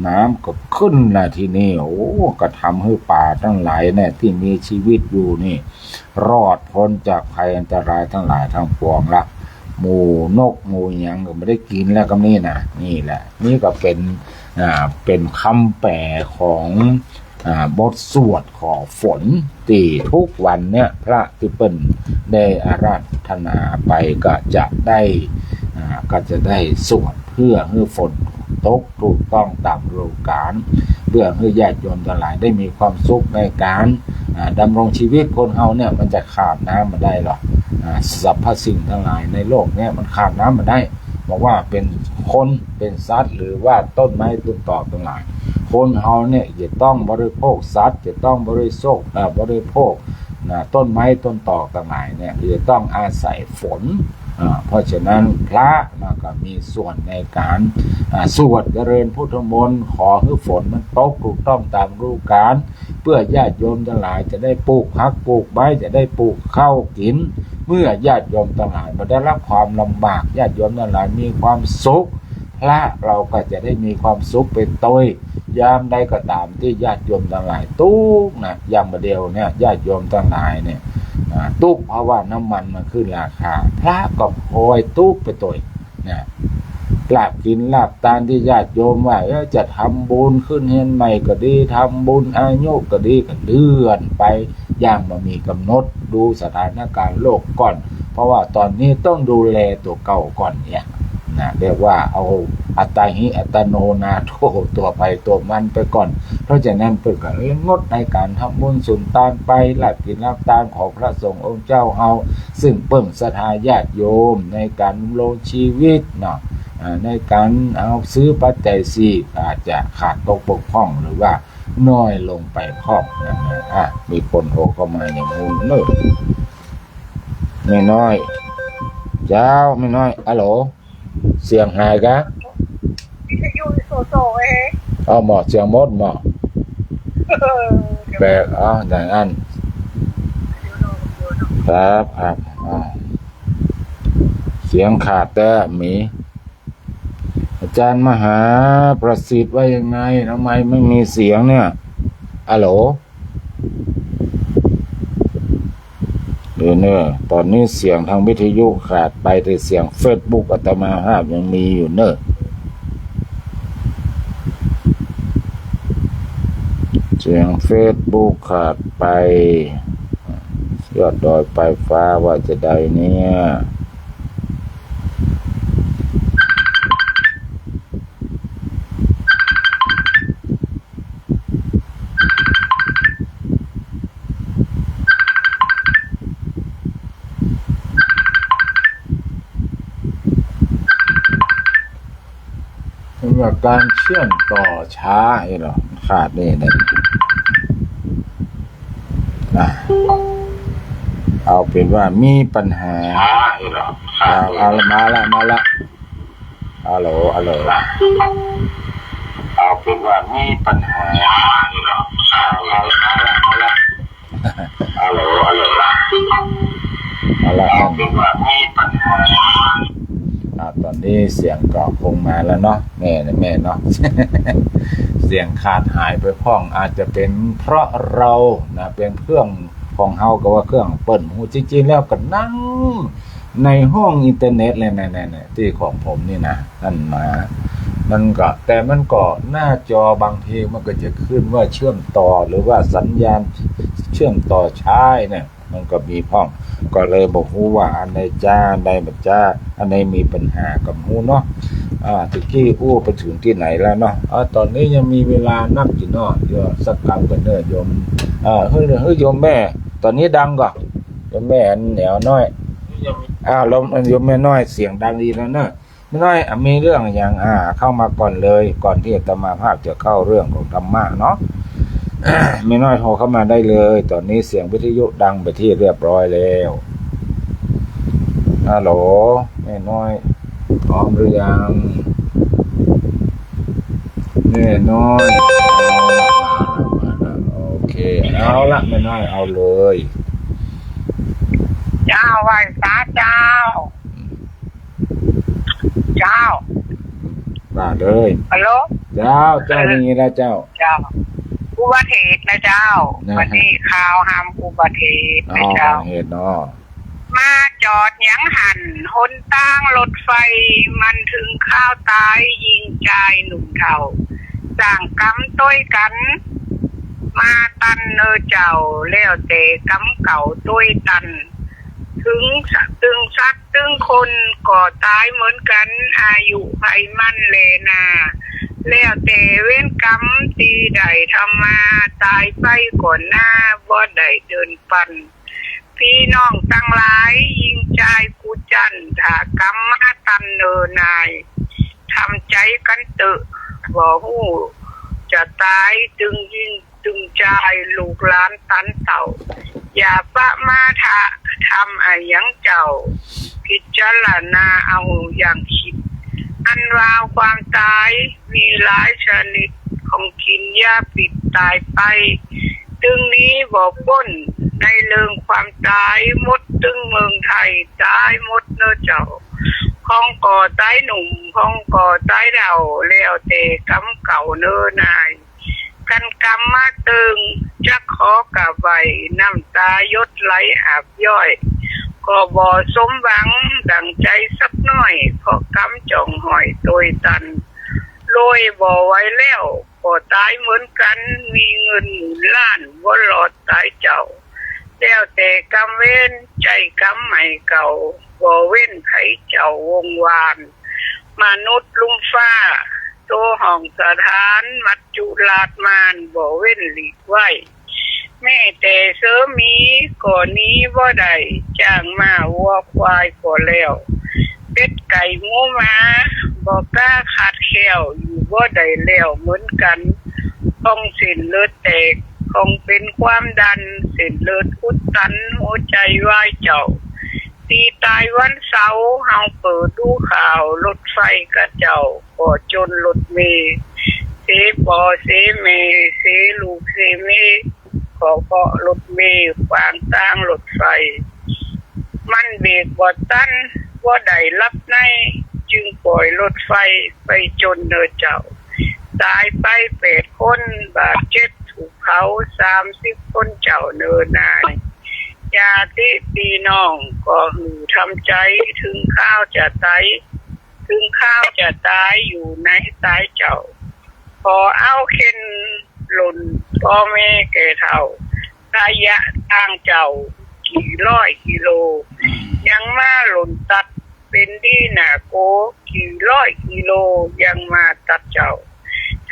น้ำก็ขึ้นละทีนี้ โอ้ ก็ทำหื้อป๋าตังหลายเนี่ย ตี้มีจีวิตอยู่นี่ รอดป๊นจากภัยอันตรายตังหลายตังปวงละ หมู่นกหมู่หยังก็บ่ได้กิ๋นแล้วกำนี้นะ นี่แหละ นี่ก็เป๋น อ่า เป๋นกำแป๋ของ อ่า บทสวดขอฝน ตี้ทุกวันเนี่ย พระตี้เปิ้นได้อาราธนาไปก็จะได้ อ่า ก็จะได้สวดเพื่อหื้อฝนตกถูกต้องต๋ามฤดูก๋าล เพื่อหื้อญาติโยมตังหลายได้มีความสุขในก๋าน อ่า ดำรงจีวิต คนเฮาเนี่ยมันจะขาดน้ำบ่ได้หรอก อ่า สรรพสิ่งตังหลายในโลกเนี่ยมันขาดน้ำบ่ได้ บ่ว่าเป๋นคน เป๋นสัตว์ หรือว่าต้นไม้ต้นตอตังหลาย คนเฮาเนี่ยจะต้องบริโภคสัตว์ จะต้องบริโภค เอ่อ บริโภค นะ ต้นไม้ต้นตอตังหลายเนี่ยจะต้องอาศัยฝน อ่า เพราะฉะนั้นพระนะก็มีส่วนในก๋าน อ่า สวดเจริญพุทธมนต์ ขอหื้อฝนมันตกถูกต้องต๋ามฤดูก๋าล เพื่อญาติโยมตังหลายจะได้ปลูกผักปลูกใบ จะได้ปลูกข้าวกิ๋น เมื่อญาติโยมตังหลายบ่ได้รับความลำบาก ญาติโยมตังหลายมีความสุข พระเฮาก็จะได้มีความสุขไปตวย ยามใดก็ต๋ามตี้ญาติโยมตังหลายตุ๊กข์นะ อย่างบ่าเดี่ยวเนี่ยญาติโยมตังหลายเนี่ย อ่า ตุ๊กข์เพราะว่าน้ำมันมันขึ้นราคา พระก็ปล่อยตุ๊กข์ไปตวย นะ ลาภกิ๋นลาภตานตี้ญาติโยมว่า เอ้อ จะทำบุญขึ้นเฮือนใหม่ก็ดี ทำบุญอายุก็ดี ก็เลื่อนไปอย่างบ่มีก๋ำหนด ดูสถานก๋าณโลกก่อน เพราะว่าต๋อนนี้ต้องดูแลตั๋วเก่าก่อนเนี่ย นะ เรียกว่าเอาอัตตาหิอัตโนนาโถ ตั๋วใผตั๋วมันไปก่อน เพราะฉะนั้นเปิ้นก็เลยงดในก๋านทำบุญสุนตานไป ลาภกิ๋นลาภตานของพระสงฆ์องค์เจ้าเฮา ซึ่งเปิ้งศรัทธาญาติโยมในก๋านดำรงจีวิตเนาะ อ่า ในก๋านเอาซื้อปัจจัยสี่ อาจจะขาดตกบกพร่อง หรือว่า น้อยลงไปพร้อมนะ อ่ะ มีคนโทรเข้ามาอย่างงู้นเนอะ แม่น้อย เจ้า แม่น้อย อะโหล เสียงหายกะ วิทยุโซโซเอง เอาหมอ เสียงหมดหมอ เออ แปลก เอา อย่างนั้น ครับ ครับ อ่า เสียงขาดแต๊ มี อาจารย์มหาประสิทธิ์ว่ายังไง ทำไมไม่มีเสียงเนี่ย อะโหล เดี๋ยวเนอะ ตอนนี้เสียงทางวิทยุขาดไป แต่เสียงเฟซบุ๊กอาตมาภาพยังมีอยู่เนอะ เสียงเฟซบุ๊กขาดไป ยอดดอยปลายฟ้าว่าจะใดเนี่ย สำหรับการเชื่อมต่อช้า เห็นเหรอ ขาดนี่นะ อ่ะ เอาเป็นว่ามีปัญหา ช้า เห็นเหรอ เอา เอาละ มาละ มาละ ฮัลโหล ฮัลโหล เอาเป็นว่ามีปัญหา เอาละ เอาละ เอาละ เอาละ เอาเป็นว่ามีปัญหา อ่า ตอนนี้เสียงก็คงมาแล้วเนาะ แม่นะ แม่เนาะ เสียงขาดหายไปพ่อง อาจจะเป็นเพราะเรานะ เป็นเครื่องของเฮาก็ว่าเครื่องเปิ้นบ่ฮู้ จริงๆ แล้วก็นั่ง ในห้องอินเทอร์เน็ตเลยนะ เนี่ย เนี่ย ตี้ของผมนี่นะ นั่นนะ มันก็ แต่มันก็หน้าจอบางทีมันก็จะขึ้นว่าเชื่อมต่อ หรือว่าสัญญาณเชื่อมต่อช้าเนี่ย มันก็มีพ่อง ก็เลยบ่ฮู้ว่าอันใดจ้า อันใดบ่จ้า อันใดมีปัญหาก็บ่ฮู้เนาะ อ่า ตะกี้อู้ไปถึงตี้ไหนแล้วเนาะ อ่า ตอนนี้ยังมีเวลานับอยู่เนาะ เดี๋ยวสักกำก่อนเด้อโยม เอ่อ เฮ้ย เฮ้ย โยมแม่ ตอนนี้ดังก่อ โยมแม่แหววน้อย อ้าว โยม โยมแม่น้อย เสียงดังดีแล้วเนอะ แม่น้อย อ่ะ มีเรื่องหยัง อ่า เข้ามาก่อนเลย ก่อนที่อาตมาภาพจะเข้าเรื่องของธรรมะเนาะ แม่น้อยโทรเข้ามาได้เลย ตอนนี้เสียงวิทยุดังไปนที่เรียบร้อยแล้ว ฮัลโหล แม่น้อย พร้อมหรือยัง แม่น้อย เอาละ มาละ มาละ โอเค เอาละ แม่น้อย เอาเลย เจ้า ไหว้สาเจ้า เจ้า ว่าเลย ฮัลโหล เจ้า เจ้า เออ ได้ยินแล้วเจ้า เจ้า อุบัติเหตุนะเจ้า นะฮะ วันนี้ข่าวห้ามอุบัติเหตุนะเจ้า อ๋อ อุบัติเหตุเนาะ มาจอดหยังหั้น หนตางรถไฟ มันถึงคราวต๋าย ญิงจายหนุ่มเฒ่า สร้างกรรมตวยกั๋น มาตันเน่อเจ้า แล้วแต่กรรมเก่าตวยตัน ตึงสัตว์ ตึงสัตว์ ตึงคนก็ต๋ายเหมือนกั๋น อายุใผมันแลนา แล้วแต่เวรกรรมตี้ได้ทำมา ต๋ายไปก่อนหน้า บ่ได้เดินปัน ปี้น้องตังหลาย ญิงจายกู้จั้น ถ้ากรรมมาตันเน่อนาย ทำใจ๋กั๋นเต๊อะ บ่ฮู้จะต๋าย ตึงญิงตึงจาย ลูกหลานตันเต้า อย่าประมาทะ ทำอะหยังเจ้า พิจารณาเอาอย่างคิด อันว่าความต๋ายมีหลายชนิด ของกิ๋นยาพิษต๋ายไป ตึงหนีบ่ป๊นในเรื่องความต๋าย หมดตึงเมืองไทยต๋ายหมดเน่อเจ้า ของก็ต๋ายหนุ่ม ของก็ต๋ายเฒ่า แล้วแต่กรรมเก่าเน่อนาย กันกรรมมาเติง จักขอกราบไหว้ น้ำต๋าหยดไหลอาบย้อย ก็บ่สมหวังดั่งใจ๋สักหน้อย เพราะกรรมจ้องห้อยตวยตัน รวยบ่ไหวแล้ว ก็ต๋ายเหมือนกั๋น มีเงินหมื่นล้าน บ่รอดต๋ายเจ้า แล้วแต่กรรมเวร ใจ้กรรมใหม่เก่า บ่เว้นไผเจ้าวงวาน มนุษย์ลุ่มฟ้า โตห้องสถาน มัจจุราชมาร บ่เว้นหลีกไว้ แม้แต่เสือหมีก็หนีบ่ได้ จ้างม้าวัวควายก็แล้ว เป็ดไก่หมูหมา บ่กล้าขาดแคล้ว อยู่บ่ได้แล้วเหมือนกั๋น ต้องเส้นเลือดแตก ต้องเป๋นความดัน เส้นเลือดอุดตัน หัวใจ๋วายเจ้า ตี้ต๋ายวันเสาร์ เฮาเปิดดูข่าว รถไฟกาเจ้า ก็จ๋นรถเมล์ เสป้อเสแม่ เสลูกเสเมีย ก็เพราะรถเมล์ขวางต๋างรถไฟ มันเบรกบ่ตัน บ่ได้หลับใน จึงป่อยรถไฟไปจ๋นเน่อเจ้า ต๋ายไปแปดคน บาดเจ็บถูกเผาสามสิบคนเจ้าเน่อนาย ญาติปี้น้องก็หื้อทำใจ๋ เถิงคราวจะต๋าย เถิงคราวจะต๋ายอยู่ในต๋ายเจ้า ก็เอาเข็ญหล่นป้อแม่แก่เฒ่า ระยะตางเจ้ากี่ร้อยกิโล ยังมาหล่นตัด เป๋นดีหน้าโก กี่ร้อยกิโล ยังมาตัดเจ้า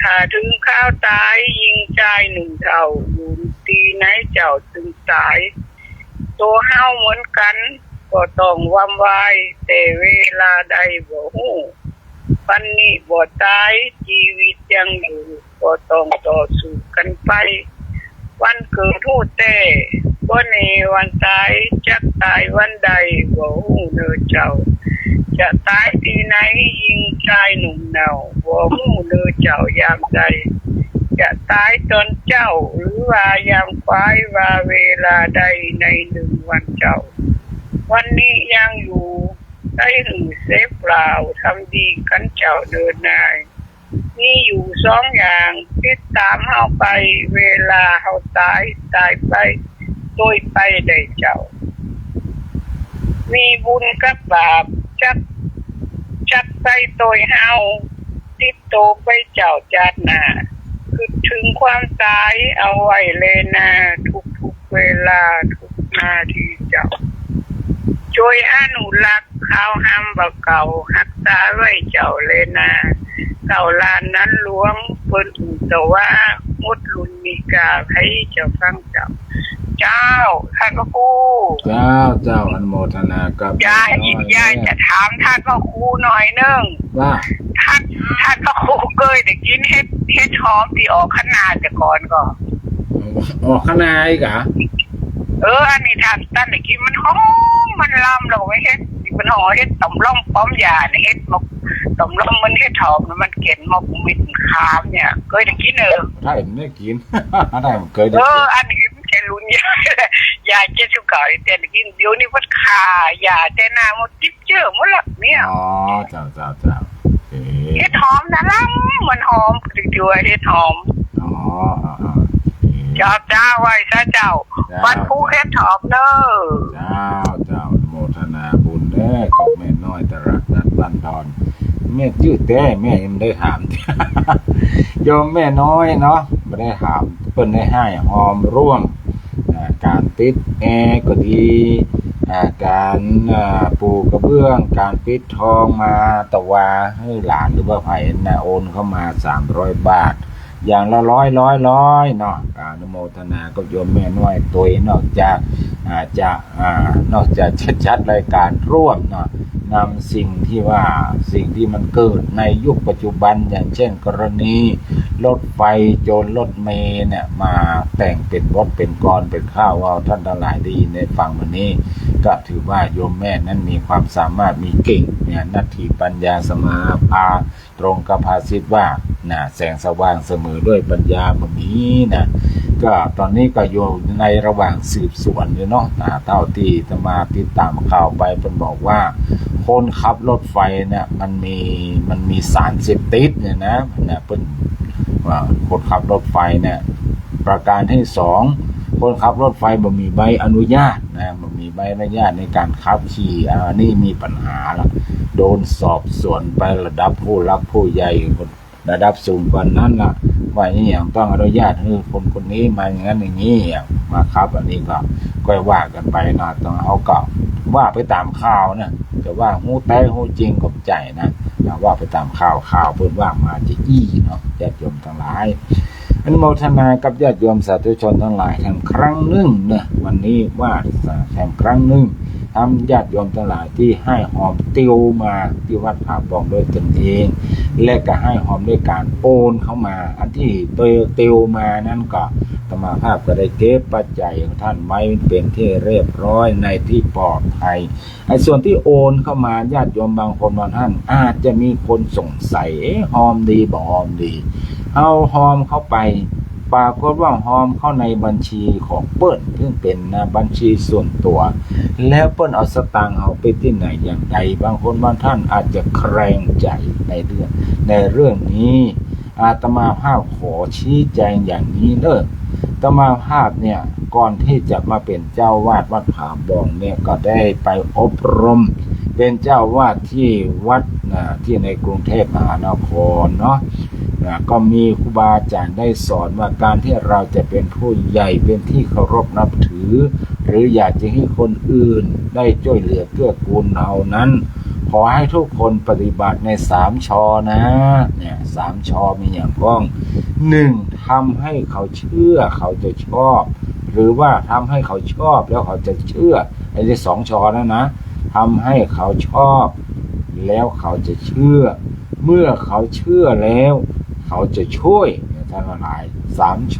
ถ้าเถิงคราวต๋าย ยิ่งจายหนุ่มเฒ่า อยู่ตี้ไหนเจ้าตึงต๋าย ตั๋วเฮาเหมือนกั๋น ก็ต้องวำวาย แต่เวลาใดบ่ฮู้ วันนี้บ่ต๋าย จีวิตยังอยู่ ก็ต้องต่อสู้กั๋นไป วันเกิดฮู้แต๊ บ่แน่วันต๋าย จักต๋ายวันใด บ่ฮู้เน่อเจ้า จะต๋ายตี้ไหน ยิ่งจายหนุ่มเน่า บ่ฮู้เน่อเจ้ายามใด จะต๋ายต๋อนเจ๊า หรือว่ายามคว้าย ว่าเวลาใดในหนึ่งวันเจ้า วันนี้ยังอยู่ ใดหื้อเสียเปล่า ทำดีกั๋นเจ้าเน่อนาย มีอยู่สองอย่าง ติดต๋ามเฮาไป เวลาเฮาต๋าย ต๋ายไป ตวยไปได้เจ้า มีบุญกับบาป จัก จักไปตวยเฮา ติดโตไปเจ้าจาติหน้า กึ๊ดเถิงความต๋าย เอาไว้แลนา ทุกๆเวลา ทุกนาทีเจ้า จ้วยอนุรักษ์ ข่าวฮามบ่าเก่า ฮักษาไว้เจ้าแลนา เก้าล้านนั้นหลวง เปิ้นอู้ตะวา หมดรุ่นมีกา ใผจะฟังเจ้า เจ้า ต้านพระครู เจ้า เจ้า อนุโมทนากับ ยาย แม่น้อย ยาย แม่ จะถามต้านพระครูหน่อยนึ่ง ว่า ต้าน ต้านพระครูเกยได้กิ๋นเห็ด เห็ดหอมตี้ออกคะนาแต่ก่อนก่อ ออกคะนาอีกเหรอ เออ อันนี้ต้าน ต้านได้กิ๋นมันหอม มันลำ แล้วก็เห็ด มันห่อเห็ดต๋อมล่อมป้อมยาเนี่ย เห็ดหมกต๋อมล่อมมันเห็ดหอม มันเก๋นหมกมิดขามเนี่ย เกยได้กิ๋นเออ ใช่ มันได้กิ๋น ได้ มันเกยได้ เออ กิ๋น อันนี้มันจะรุ่นยาย ยายเจ็ดสิบเก้า แต่ได้กิ๋น เดี๋ยวนี้เพิ่นฆ่ายาแต่หน้าหมด จิ๊บเจื้อหมดละเนี่ย อ๋อ เจ้า เจ้า เจ้า เอ๊ะ เห็ดหอมนะลำ มันหอม เดี๋ยวเห็ดหอม อ๋อ อ๋อ อ๋อ เอ๊ะ เจ้า เจ้า ไหว้ซะเจ้า เจ้า วันพูเห็ดหอมเด้อ เจ้า เจ้า อนุโมทนาบุญเด้อ กับแม่น้อยตลาดนัดบ้านดอน แม่จื้อแต๊ แม่ยังบ่ได้ถาม โยมแม่น้อยเนาะ บ่ได้ถาม เปิ้นได้หื้อหอมร่วม อ่า ก๋านติดแอก็ดี อ่า ก๋าน อ่า ปูกระเบื้อง ก๋านปิดทองมาตะวาหื้อหลานหรือว่าใผนะ โอนเข้ามาสามร้อยบาท อย่างละร้อย ร้อย ร้อยเนาะ อนุโมทนากับโยมแม่น้อยตวย นอกจาก อ่า จะ อ่า นอกจากจะจัดรายการร่วมเนาะ นำสิ่งที่ว่า สิ่งที่มันเกิดในยุคปัจจุบัน อย่างเช่นกรณีรถไฟโจรรถเมล์เนี่ย มาแต่งเป๋นบทเป๋นกลอนเป๋นข่าว เอาท่านทั้งหลายได้ยินได้ฟังวันนี้ ก็ถือว่าโยมแม่นั้นมีความสามารถ มีเก่งเนี่ย นัตถิปัญญาสมาภา ตรงกับภาษิตว่า น่ะ แสงสว่างเสมอด้วยปัญญาบ่มีนะ ก็ตอนนี้ก็อยู่ในระหว่างสืบสวนอยู่เนาะ อ่า เท่าตี้อาตมาติดต๋ามข่าวไป เปิ้นบอกว่า คนขับรถไฟเนี่ย มันมี มันมีสารเสพติดเนี่ยนะ เนี่ย เปิ้นว่าคนขับรถไฟเนี่ย ประการตี้สอง คนขับรถไฟบ่มีใบอนุญาตนะ บ่มีใบอนุญาตในก๋านขับขี่ อ่า อันนี้มีปัญหาละ โดนสอบสวนไประดับผู้หลักผู้ใหญ่ ระดับสูงกว่านั้นละ ว่าอะหยังต้องอนุญาตหื้อคนคนนี้มาอย่างนั้นอย่างนี้ มาขับ อันนี้ก็ ก็ว่ากั๋นไปนะ ต้อง เฮาก็ว่าไปต๋ามข่าวนะ จะว่าฮู้แต๊ฮู้จริงก็บ่ใจ้นะ ว่าไปต๋ามข่าว ข่าวเปิ้นว่ามาจะอี้เนาะ ญาติโยมทั้งหลาย อนุโมทนากับญาติโยมสาธุชนทั้งหลายแถมครั้งนึ่งนะ วันนี้ว่าแถมครั้งนึ่ง ทั้งญาติโยมตังหลายตี้ให้ฮอมติวมาตี้วัดผาบ่องด้วยตนเอง และก็ให้ฮอมด้วยก๋านโอนเข้ามา อันตี้ติว ติวมานั้นก็อาตมาภาพก็ได้เก็บปัจจัยของต้านไว้เป๋นตี้เรียบร้อยในตี้ปลอดภัย ไอ้ส่วนตี้โอนเข้ามา ญาติโยมบางคนบางต้านอาจจะมีคนสงสัย เอ๊ะ ฮอมดีบ่ฮอมดี เอาฮอมเข้าไป ปรากฏว่าฮอมเข้าในบัญชีของเปิ้น ซึ่งเป๋น นะ บัญชีส่วนตั๋ว แล้วเปิ้นเอาสตางค์เฮาไปตี้ไหนอย่างใด บางคนบางต้านอาจจะแคลงใจ๋ในเรื่อง ในเรื่องนี้ อาตมาภาพขอชี้แจงอย่างนี้เน่อ อาตมาภาพเนี่ย ก่อนตี้จะมาเป๋นเจ้าอาวาสวัดผาบ่องเนี่ย ก็ได้ไปอบรมเป๋นเจ้าอาวาสตี้วัด นะ ตี้ในกรุงเทพมหานครเนาะ นะ ก็มีครูบาอาจ๋ารย์ได้สอนว่าก๋านตี้เฮาจะเป๋นผู้ใหญ่ เป๋นตี้เคารพนับถือ หรืออยากจะหื้อคนอื่นได้จ้วยเหลือเกื้อกูลเฮานั้น ขอหื้อทุกคนปฏิบัติในสาม ช นะ เนี่ย สาม ช มีอย่างพ่อง นึ่ง ทำให้เขาเชื่อ เขาจะชอบ หรือว่าทำให้เขาชอบแล้วเขาจะเชื่อ ไอ้สอง ช นั้นนะ ทำให้เขาชอบแล้วเขาจะเชื่อ เมื่อเขาเชื่อแล้วเขาจะช่วย เนี่ย ต้านตังหลาย สาม ช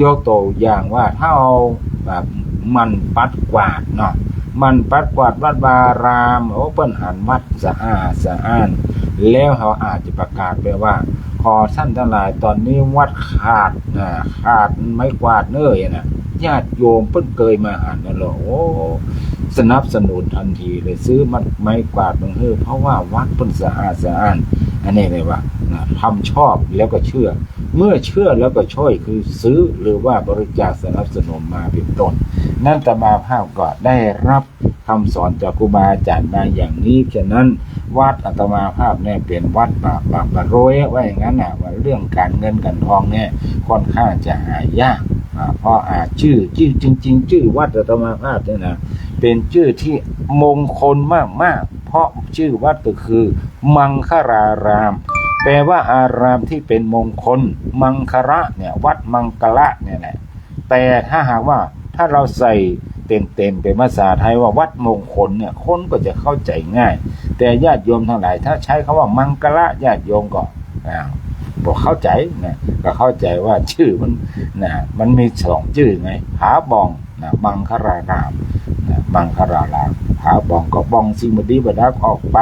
ยกตั๋วอย่างว่า ถ้าเอาแบบหมั่นปัดกวาดเนาะ หมั่นปัดกวาดวัดวาอาราม โอ้ เปิ้นหันวัดสะอาดสะอ้าน แล้วเฮาอาจจะประกาศไปว่า ขอต้านตังหลาย ต๋อนนี้วัดขาด นะ ขาดไม้กวาดเน่อ นะ ญาติโยมเปิ้นเกยมาหันนั่นแหละ โอ้ สนับสนุนตันทีเลย ซื้อไม้กวาดมาหื้อ เพราะว่าวัดเปิ้นสะอาดสะอ้าน อันนี้เรียกว่า นะ ทำชอบแล้วก็เชื่อ เมื่อเชื่อแล้วก็ช่วย คือซื้อหรือว่าบริจาคสนับสนุนมาเป๋นต้น นั้นอาตมาภาพก็ได้รับ กำสอนจากครูบาอาจ๋ารย์มาอย่างนี้ ฉะนั้นวัดอาตมาภาพเนี่ยเป๋นวัดปาก ปากปะโรย ว่าอย่างนั้นน่ะ ว่าเรื่องก๋านเงินก๋านทองเนี่ยค่อนข้างจะหายาก อ่า เพราะ อ่า จื้อ จื้อจริงๆ จื้อวัดอาตมาภาพเนี่ยนะ เป๋นจื้อตี้มงคลมากๆ เพราะจื้อวัดก็คือมังคลาราม แปลว่าอารามที่เป็นมงคล มังคละเนี่ย วัดมังคละเนี่ยแหละ แต่ถ้าหากว่า ถ้าเฮาใส่เต็มๆ เป๋นภาษาไทยว่าวัดมงคลเนี่ย คนก็จะเข้าใจ๋ง่าย แต่ญาติโยมตังหลาย ถ้าใจ๊กำว่ามังคละ ญาติโยมก็ อ่า บ่เข้าใจ๋นะ ก็เข้าใจ๋ว่าจื้อมัน นะ มันมีสองจื้อไง ผาบ่อง นะ มังคลาราม นะ มังคลาราม ผาบ่องก็บ่องสิ่งบ่ดีบ่ดักออกไป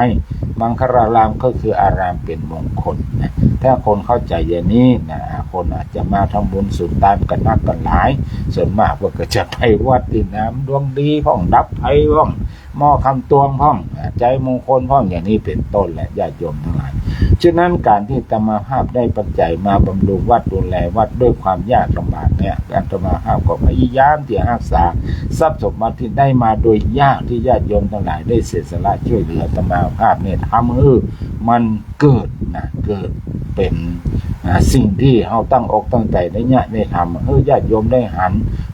มังคลารามก็คืออารามเป๋นมงคลนะ ถ้าคนเข้าใจ๋อย่างนี้นะ คนอาจจะมาทำบุญสุนตานกั๋นนักกั๋นหลาย ส่วนมากเปิ้นก็จะไปวัดตี้น้ำดวงดีพ่อง ดับภัยพ่อง หม้อคำตวงพ่อง อ่า ชัยมงคลพ่อง อย่างนี้เป๋นต้นแหละ ญาติโยมตังหลาย ฉะนั้นก๋านตี้อาตมาภาพได้ปัจจัยมาบำรุงวัดดูแลวัดด้วยความยากลำบากเนี่ย อาตมาภาพก็พยายามตี้จะฮักษาทรัพย์สมบัติตี้ได้มาโดยยาก ตี้ญาติโยมตังหลายได้เสียสละจ้วยเหลืออาตมาภาพเนี่ย ทำหื้อมันเกิดนะ เกิดเป๋น อ่า สิ่งตี้เฮาตั้งอกตั้งใจ๋ได้เยียะได้ทำ หื้อญาติโยมได้หัน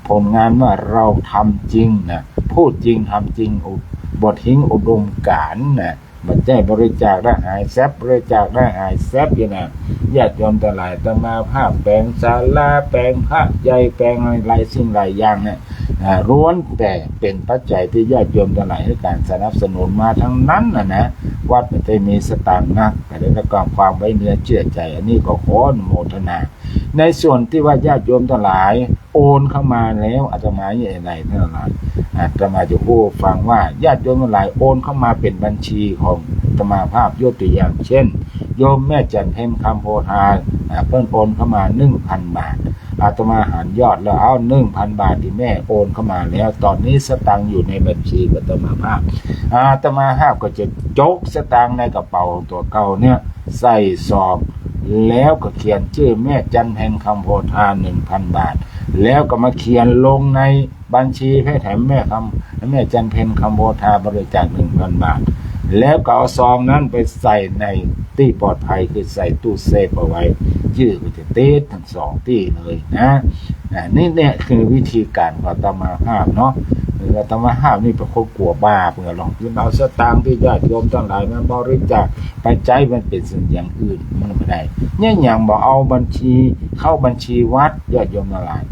ผลงานว่าเฮาทำจริงนะ พูดจริง ทำจริง อุด บ่ทิ้งอุดมก๋ารณ์นะ บ่ใจ้บริจาคแล้วหายแซบ บริจาคแล้วหายแซบอยู่นะ ญาติโยมตังหลาย อาตมาภาพแป๋งศาลา แป๋งพระใหญ่ แป๋งหลายสิ่งหลายอย่างเนี่ย อ่า ล้วนแต่เป๋นปัจจัยตี้ญาติโยมตังหลายหื้อก๋านสนับสนุนมาตังนั้นน่ะนะ วัดบ่ได้มีสตางค์นัก ก็ได้รับความไว้เนื้อเชื่อใจ๋ อันนี้ก็ขออนุโมทนา ในส่วนตี้ว่าญาติโยมตังหลายโอนเข้ามาแล้ว อาตมาจะเอ่ยเท่านั้น อาตมาจะอู้ฟังว่าญาติโยมตังหลายโอนเข้ามาเป๋นบัญชีของอาตมาภาพ ยกตัวอย่างเช่น โยมแม่จันเพ็ญ คำโพธา อ่า เปิ้นโอนเข้ามา หนึ่งพันบาท อาตมาหันยอดแล้ว เอา หนึ่งพันบาทตี้แม่โอนเข้ามาแล้ว ต๋อนนี้สตางค์อยู่ในบัญชีของอาตมาภาพ อาตมาภาพก็จะจกสตางค์ในกระเป๋าของตั๋วเก่าเนี่ย ใส่ซอง แล้วก็เขียนจื้อแม่จันเพ็ญ คำโพธา หนึ่งพันบาท แล้วก็มาเขียนลงในบัญชีแผ่แถมแม่คำ แม่จันเพ็ญ คำโพธา บริจาค หนึ่งพันบาท แล้วก็เอาซองนั้นไปใส่ในตี้ปลอดภัย คือใส่ตู้เซฟเอาไว้ จื้อก็จะติดตังสองตี้เลยนะ อ่า นี่เนี่ยคือวิธีก๋านของอาตมาภาพเนาะ อาตมาภาพนี่เป๋นคนกั๋วบาปเหมือนกั๋นลอ จึงเอาสตางค์ตี้ญาติโยมตังหลายมาบริจาคไปใจ๊มันเป๋นสิ่งอย่างอื่นมันบ่ได้ เนี่ยอย่างบ่เอาบัญชี เข้าบัญชีวัด ญาติโยมตังหลาย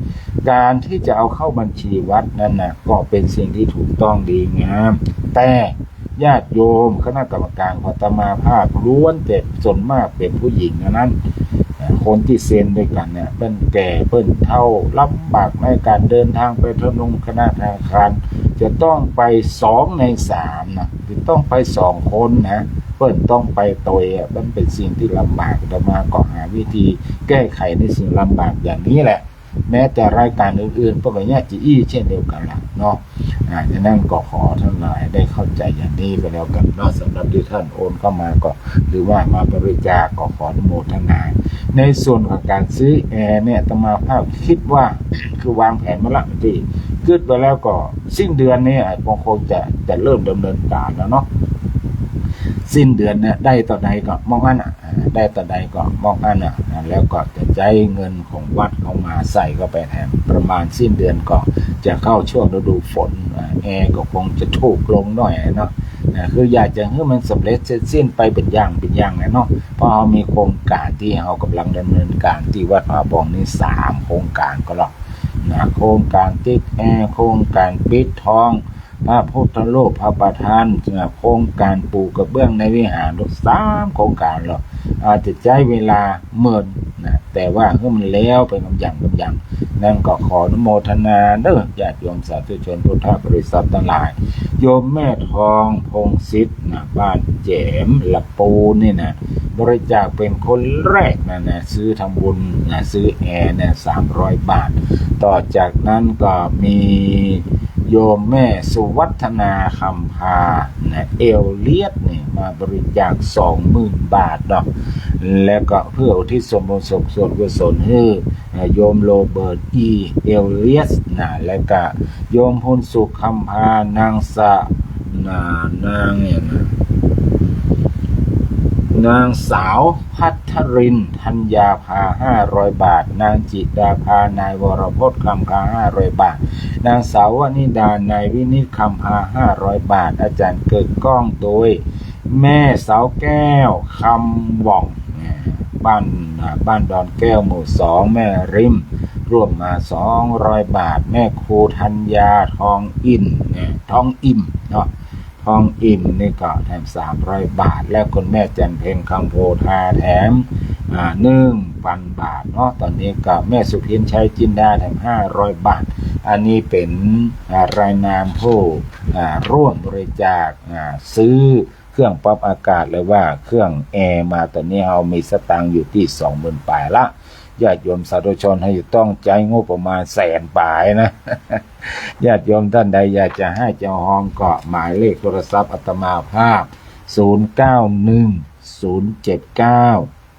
ก๋านตี้จะเอาเข้าบัญชีวัดนั้นน่ะ ก็เป๋นสิ่งตี้ถูกต้องดีงาม แต่ ญาติโยมคณะกรรมก๋านของอาตมาภาพล้วนแต่ส่วนมากเป๋นผู้หญิงทั้งนั้น คนตี้เซ็นตวยกั๋นเนี่ย เปิ้นแก่เปิ้นเฒ่า ลำบากในก๋านเดินตางไปธนาคาร ธนาคาร จะต้องไปสองในสามนะ จะต้องไปสองคนนะ เปิ้นต้องไปตวยอะ มันเป๋นสิ่งตี้ลำบาก อาตมาก็หาวิธีแก้ไขในสิ่งลำบากอย่างนี้แหละ แม้แต่รายก๋านอื่นๆ เปิ้นก็ยากจะอี้เช่นเดียวกั๋นละเนาะ อ่า ฉะนั้นก็ขอท่านหลายได้เข้าใจ๋อย่างนี้ก็แล้วกั๋นเนาะ สำหรับตี้ท่านโอนเข้ามาก็ หรือว่ามาบริจาคก็ขออนุโมทนา ในส่วนของก๋านซื้อแอร์เนี่ย อาตมาภาพกึ๊ดว่า คือวางแผนมาละตี้ กึ๊ดไปแล้วก็สิ้นเดือนนี้อ่ะ คง คงจะ จะเริ่มดำเนินก๋านแล้วเนาะ สิ้นเดือนเนี่ย ได้เต้าใดก็มอบอั้นน่ะ อ่า ได้เต้าใดก็มอบอั้นน่ะ อ่า แล้วก็จะใจ๊เงินของวัดเข้ามาใส่เข้าไปแถม ประมาณสิ้นเดือนก็จะเข้าช่วงฤดูฝน อ่า แอร์ก็คงจะถูกลงหน่อยเนาะ อ่า คืออยากจะหื้อมันสำเร็จเสร็จสิ้นไปเป๋นอย่างเป๋นอย่างนะเนาะ เพราะเฮามีโครงก๋านตี้เฮากำลังดำเนินก๋านตี้วัดผาบ่องนี่สามโครงก๋านก็แล้วนะ โครงก๋านติดแอร์ โครงก๋านปิดทอง พระพุทธรูป พระประธาน อ่า โครงก๋านปูกระเบื้องในวิหาร สามโครงก๋านหรอก อาจจะใจ๊เวลาเมินนะ แต่ว่าหื้อมันแล้วไปกำหยังกำหยัง นั้นก็ขออนุโมทนาเด้อ ญาติโยมสาธุชนพุทธบริษัทตังหลาย โยมแม่ทอง พงษ์สิทธิ์นะ บ้านแจ๋ม ละปูนนี่นะ บริจาคเป๋นคนแรกนะ นะ ซื้อทำบุญนะ ซื้อแอร์เนี่ย สามร้อยบาท ต่อจากนั้นก็มี โยมแม่สุวัฒนา คำพา นะ เอเลียสนี่ มาบริจาคสองหมื่นบาทเนาะ แล้วก็เพื่ออุทิศส่วนบุญส่วนกุศลหื้อ อ่า โยมโรเบิร์ต อี เอเลียสนะ แล้วก็โยมพูนสุข คำพา นางสะ นะ นางเนี่ยนะ นางสาวพัทริน ธัญญาภา ห้าร้อยบาท นางจิตาภา นายวรพจน์ คำพา ห้าร้อยบาท นางสาววนิดา นายวินิจ คำพา ห้าร้อยบาท อาจารย์เกิดก้อง โดยแม่สาวแก้ว คำหว่อง อ่า บ้าน อ่า บ้านดอนแก้ว หมู่สอง แม่ริม ร่วมมา สองร้อยบาท แม่ครูธัญญา ทองอิ่ม เนี่ย ทองอิ่มเนาะ ทองอิ่มนี่ก็แถม สามร้อยบาท และคุณแม่จันเพ็ญ คำโพธา แถม อ่า หนึ่งพันบาทเนาะ ต๋อนนี้ก็แม่สุพิน ชัยจินดา แถม ห้าร้อยบาท อันนี้เป๋น อ่า รายนามผู้ อ่า ร่วมบริจาค อ่า ซื้อเครื่องปรับอากาศ หรือว่าเครื่องแอร์มา ต๋อนนี้เฮามีสตางค์อยู่ตี้สองหมื่นปลายละ ญาติโยมสาธุชนหื้อต้องใจ๊งบประมาณแสนปลายนะ ญาติโยมต้านใดอยากจะหื้อเจ้าฮองก็หมายเลขโทรศัพท์อาตมาภาพ ศูนย์เก้าหนึ่ง ศูนย์เจ็ดเก้า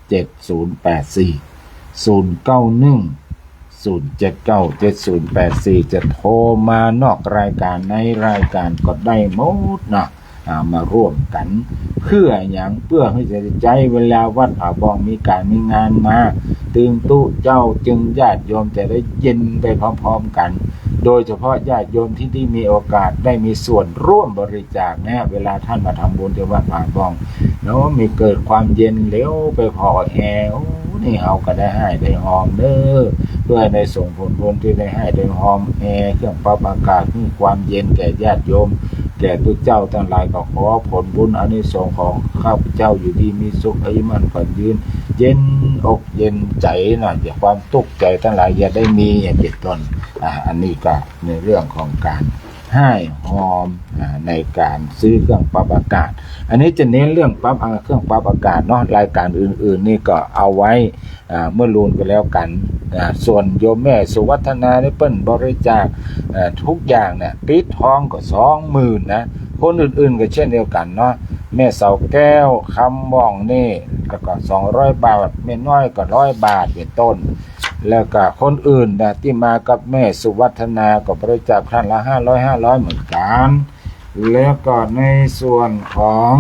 เจ็ดศูนย์แปดสี่ ศูนย์เก้าหนึ่ง ศูนย์เจ็ดเก้า เจ็ดศูนย์แปดสี่ จะโทรมานอกรายก๋านในรายก๋านก็ได้หมดนะ อ่า มาร่วมกั๋น เปื้อหยัง เปื้อหื้อจะใจ๊เวลาวัดผาบ่องมีก๋านมีงานมา ตึงตุ๊เจ้า จึงญาติโยมจะได้เย็นไปพร้อมๆ กั๋น โดยเฉพาะญาติโยมตี้ ตี้มีโอกาสได้มีส่วนร่วมบริจาคเนี่ย เวลาต้านมาทำบุญตี้วัดผาบ่องเนาะ มีเกิดความเย็นเหลียวไปผ่อแอร์ โอ้ นี่เฮาก็ได้หื้อได้ฮอมเน้อ เปื้อได้ส่งผลบุญตี้ได้หื้อได้ฮอมแอร์ เครื่องปรับอากาศ หื้อความเย็นแก่ญาติโยม แก่ตุ๊เจ้าตังหลาย ก็ขอผลบุญอานิสงส์ของข้าพเจ้าอยู่ดีมีสุข อายุมั่นขวัญยืน เย็นอกเย็นใจ๋นะ อย่าความตุ๊กข์ใจ๋ตังหลายอย่าได้มี อย่างเป๋นต้น อ่า อันนี้ก็ในเรื่องของก๋านหื้อฮอม อ่า ในก๋านซื้อเครื่องปรับอากาศ อันนี้จะเน้นเรื่องปรับ อ่า เครื่องปรับอากาศเนาะ รายก๋านอื่นๆ นี่ก็เอาไว้ อ่า เมื่อลูนก็แล้วกั๋น อ่า ส่วนโยมแม่สุวัฒนานี่เปิ้นบริจาค เอ่อ ทุกอย่างเนี่ย ปิดทองก็สองหมื่นนะ คนอื่นๆ ก็เช่นเดียวกั๋นเนาะ แม่เสาแก้ว คำหว่องนี่ แล้วก็สองร้อยบาท แม่น้อยก็ร้อยบาท เป๋นต้น แล้วก็คนอื่นนะ ตี้มากับแม่สุวัฒนาก็บริจาคต้านละห้าร้อย ห้าร้อยเหมือนกั๋น แล้วก็ในส่วนของ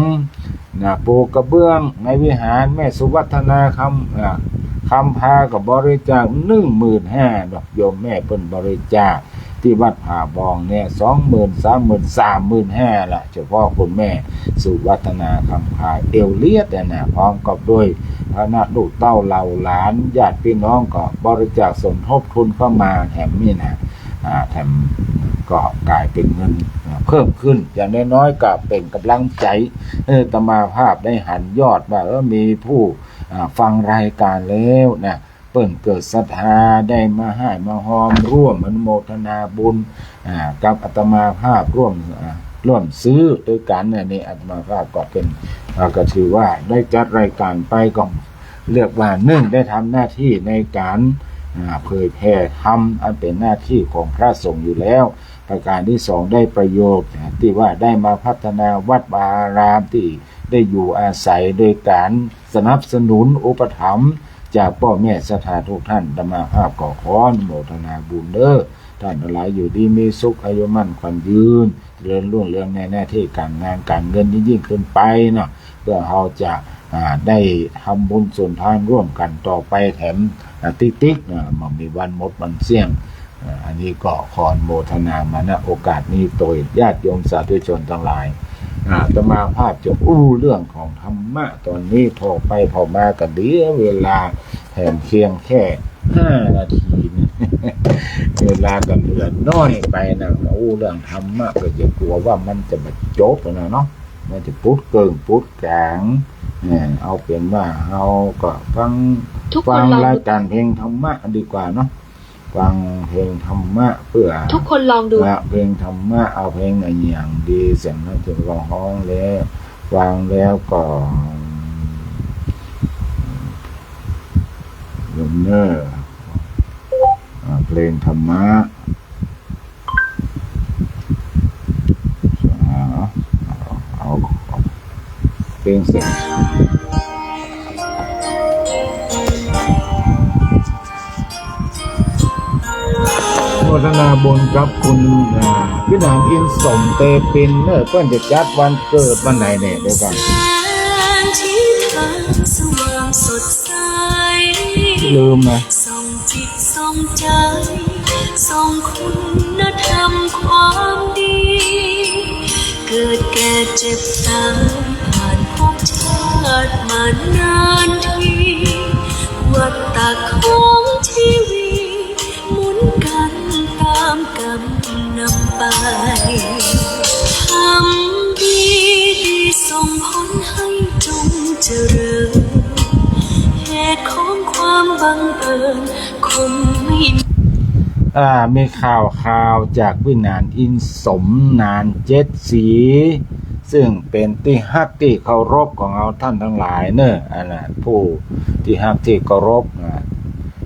นะ ปูกระเบื้องในวิหาร แม่สุวัฒนา คำ อ่า คำพาก็บริจาคหนึ่งหมื่นห้าดอก โยมแม่เปิ้นบริจาค ตี้วัดผาบองเนี่ย สองหมื่น สามหมื่น สามหมื่นห้าละ เฉพาะคุณแม่สุวัฒนา คำพา เอวเลียดเนี่ยนะ พร้อมกับด้วยคณะลูกเต้าเหล่าหลาน ญาติพี่น้องก็บริจาคสมทบทุนเข้ามาแถมนี่นะ อ่า แถมก็ก๋ายเป๋นเงิน อ่า เพิ่มขึ้น อย่างน้อยๆ ก็เป๋นก๋ำลังใจ๋ เออ อาตมาภาพได้หันยอดว่า เออ มีผู้ อ่า ฟังรายการแล้วนะ เปิ้นเกิดศรัทธา ได้มาฮ่ายมาฮอม ร่วมอนุโมทนาบุญ อ่า กับอาตมาภาพ ร่วม อ่า ร่วมซื้อตวยกั๋น อันนี้อาตมาภาพก็เป๋น อ่า ก็ถือว่าได้จัดรายการไปก็เรียกว่า นึ่ง ได้ทำหน้าที่ในก๋าน อ่า เผยแผ่ธรรม อันเป๋นหน้าที่ของพระสงฆ์อยู่แล้ว ประการตี้สอง ได้ประโยชน์ อ่า ตี้ว่าได้มาพัฒนาวัดวาอารามตี้ได้อยู่อาศัย โดยก๋านสนับสนุนอุปถัมภ์จากป้อแม่ศรัทธาทุกท่าน อาตมาภาพก็ขออนุโมทนาบุญเด้อ ท่านตังหลายอยู่ดีมีสุข อายุมั่นขวัญยืน เจริญรุ่งเรืองในหน้าตี้ก๋านงานก๋านเงินยิ่งๆ ขึ้นไปเนาะ เปื้อเฮาจะ อ่า ได้ทำบุญสุนทานร่วมกั๋นต่อไปแถม อ่า ติ๊กๆ นะ บ่มีวันหมดวันเสี้ยง อ่า อันนี้ก็ขออนุโมทนามา ณ โอกาสนี้โตย ญาติโยมสาธุชนตังหลาย อ่า อาตมาภาพจะอู้เรื่องของธรรมะต๋อนนี้ ผ่อไปผ่อมาก็เหลือเวลาแถมเพียงแค่ห้านาทีเนี่ย เวลาก็เหลือน้อยไปนะ อู้เรื่องธรรมะก็จะกั๋วว่ามันจะบ่จบนะเนาะ มันจะปุ๊ดเกิ่งปุ๊ดก๋าง เนี่ย เอาเป๋นว่าเฮาก็ฟัง ทุกคน ฟัง ลองดู รายการเพลงธรรมะดีกว่าเนาะ ฟังเพลงธรรมะเปื้อ ทุกคนลองดู ละเพลงธรรมะ เอาเพลงอะหยังดี เสียงนั้นจะร้องแล้ว ฟังแล้วก็ เนิ่นเน่อ อ่า เพลงธรรมะ เอา เอา เอาเพลงเสียง โมทนาบุญกับคุณ อ่า วิหารอินสมเตปินเนอะ เปิ้นจะจัดวันเกิดวันไหนเนี่ย เดี๋ยวก่อน แสงที่ทางสว่างสดใส ลืมนะ ส่องจิตส่องใจ ส่องคุณธรรมความดี เกิดแก่เจ็บตาย ผ่านภพชาติมานานที วัฏฏะของชีวิต หมุนกันตามกรรมนำไป ทำดีดีส่งผลให้จงเจริญ เหตุของความบังเอิญคงไม่ อ่า มีข่าวข่าวจากวิหารอินสมนานเจ็ดสี ซึ่งเป๋นตี้ฮักตี้เคารพของเฮาท่านตังหลายเนอะ อันน่ะ ผู้ตี้ฮักตี้เคารพ อ่า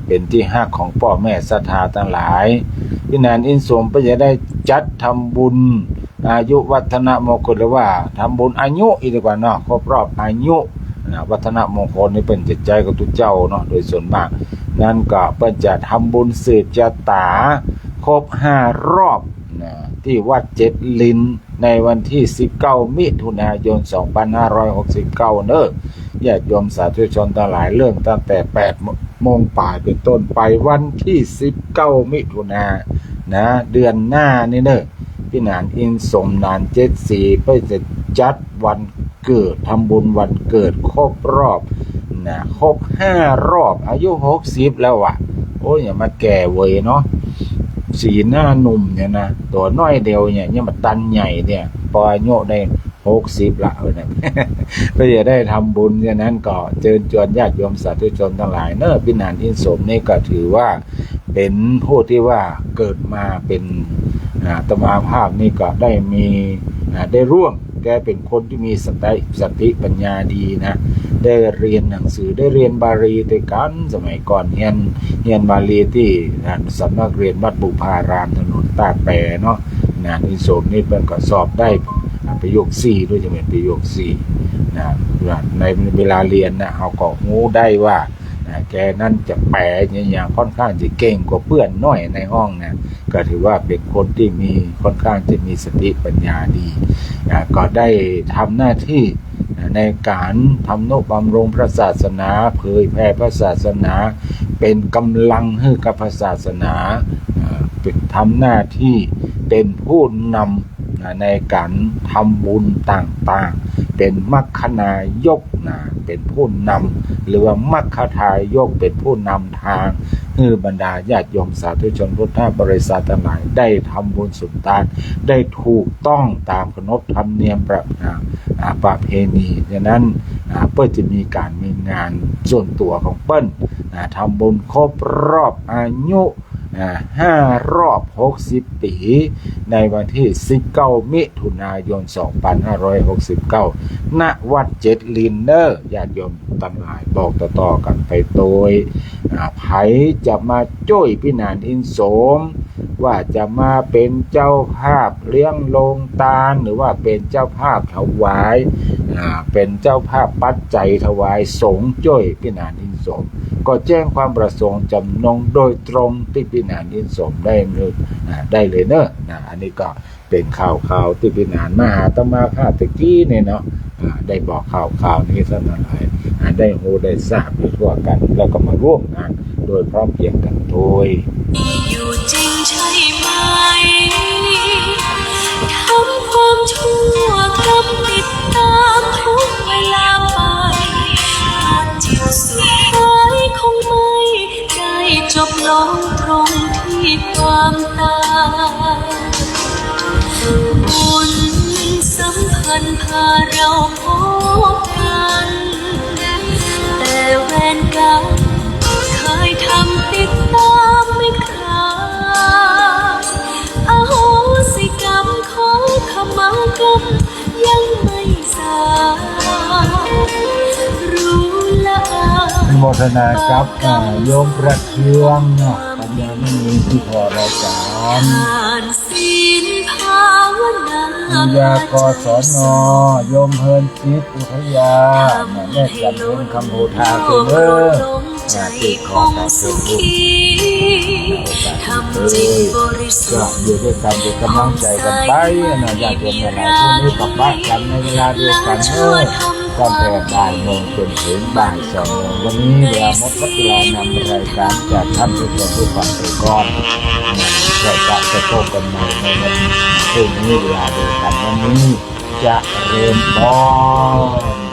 เป๋นตี้ฮักของป้อแม่ศรัทธาตังหลาย วิหารอินสมเปิ้นจะได้จัดทำบุญอายุวัฒนมงคล หรือว่าทำบุญอายุอี้ดีกว่าเนาะ ครบรอบอายุ นะ วัฒนมงคลนี่เปิ้นจะใจ๊กับตุ๊เจ้าเนาะ โดยส่วนมาก นั้นก็เปิ้นจะทำบุญสืบจะต๋าครบห้ารอบ นะ ตี้วัดเจ็ดลิน ในวันตี้สิบเก้ามิถุนายนสองพันห้าร้อยหกสิบเก้าเนอะ ญาติโยมสาธุชนตังหลาย เริ่มตั้งแต่แปดโมงป๋ายเป๋นต้นไป วันตี้สิบเก้ามิถุนา นะ เดือนหน้านี่เนอะ วิหารอินสมนานเจ็ดสีเปิ้นจะจัดวันเกิด ทำบุญวันเกิดครบรอบ นะ ครบห้ารอบ อายุหกสิบแล้วอะ โอ้ย ยังมาแก่เว้ยเนาะ สีหน้าหนุ่มเนี่ยนะ ตั๋วน้อยเดียวเนี่ย ยังบ่ตันใหญ่เนี่ย ปออายุได้หกสิบละ เออ เนี่ย เปิ้นจะได้ทำบุญ ฉะนั้นก็เจิญจวนญาติโยมสาธุชนตังหลายเนอะ วิหารอินสมนี่ก็ถือว่าเป๋นผู้ตี้ว่าเกิดมาเป๋น อ่า อาตมาภาพนี่ก็ได้มี อ่า ได้ร่วม แกเป๋นคนตี้มีสติ สติปัญญาดีนะ ได้เรียนหนังสือ ได้เรียนบาลีตวยกั๋น สมัยก่อนเฮียน เฮียนบาลีตี้ อ่า สำนักเรียนวัดบุพาราม ถนนต้าแปเนาะ นะ วิหารอินสมนี่เปิ้นก็สอบได้ อ่า ประโยคสี่ด้วย จะเป๋นประโยคสี่ นะ ในเวลาเรียนนะ เฮาก็ฮู้ได้ว่า อ่า แกนั้นจะแป๋อะหยังค่อนข้างจะเก่งกว่าเปื้อนน้อยในห้องนะ ก็ถือว่าเป๋นคนตี้มี ค่อนข้างจะมีสติปัญญาดี อ่า ก็ได้ทำหน้าตี้ อ่า ในก๋านทำนุบำรุงพระศาสนา เผยแผ่พระศาสนา เป๋นก๋ำลังหื้อกับพระศาสนา อ่า ทำหน้าตี้เป๋นผู้นำ นะ ในก๋านทำบุญต่างๆ เป๋นมัคคานายก นะ เป๋นผู้นำ หรือว่ามัคคทายก เป๋นผู้นำตาง หื้อบรรดาญาติโยมสาธุชนพุทธบริษัทตังหลาย ได้ทำบุญสุนตาน ได้ถูกต้องต๋ามขนบธรรมเนียมประ อ่า อ่า ประเพณี ฉะนั้น อ่า เปิ้นจะมีก๋านมีงานส่วนตั๋วของเปิ้น อ่า ทำบุญครบรอบอายุ อ่า ห้ารอบหกสิบปี๋ ในวันตี้สิบเก้ามิถุนายนสองปันห้าร้อยหกสิบเก้า ณ วัดเจ็ดลินเน่อ ญาติโยมตังหลาย บอกต่อๆ กั๋นไปโตย อ่า ใผจะมาจ้วยปี้หนานอินสม ว่าจะมาเป๋นเจ้าภาพเลี้ยงโฮงตาน หรือว่าเป๋นเจ้าภาพถวาย อ่า เป๋นเจ้าภาพปัจจัยถวายสงฆ์จ้วยปี้หนานอินสม ก็แจ้งความประสงค์จ๋ำนงโดยตรงตี้ปี้หนานอินสมได้เลย อ่า ได้เลยเน่อ นะ อันนี้ก็เป๋นข่าวๆ ตี้ปี้หนานมาหาอาตมาภาพตะกี้นี่เนาะ อ่า ได้บอกข่าวๆ นี้ต้านตังหลาย อ่า ได้ฮู้ได้ซาบอยู่ทั่วกั๋น แล้วก็มาร่วมงานโดยพร้อมเพรียงกั๋นโตย อยู่จริงใช่ไหม ทำความชั่วกรรมติดตามทุกเวลาไป จิตสุดท้ายคงไม่ได้จบลงตรงที่ความตาย บุญสัมพันธ์พาเราพบกัน แต่เวรกรรมเคยทำติดตามไม่คลาย อโหสิกรรมขอขมากรรมยังไม่สาย รู้ละอาย อนุโมทนาครับ อ่า โยมประเทืองเนาะ ปัญญามณีตี้ผ่อรายก๋าน ทานศีลภาวนา อุยา กศน โยมเฮินจิต อุทยา แม่จันทร์ เพ็ญคำโพธา เด้อ อ่า ตี้ขอตอบแทนบุญ ทำจิตบริสุทธิ์ ก็อยู่ด้วยกั๋น เป๋นก๋ำลังใจ๋กั๋นไปนะ ญาติโยมตังหลาย พรุ่งนี้ก็ปะกั๋นในเวลาเดียวกั๋นเน่อ ตั้งแต่บ่ายโมงจนเถิงบ่ายสองโมง วันนี้เวลาหมด หมดเวลานำรายก๋านจากท่านผู้ชมผู้ฟังไปก่อน แล้วก็จะพบกั๋นใหม่ในวันพรุ่งนี้เวลาเดียวกั๋น วันนี้เจริญพร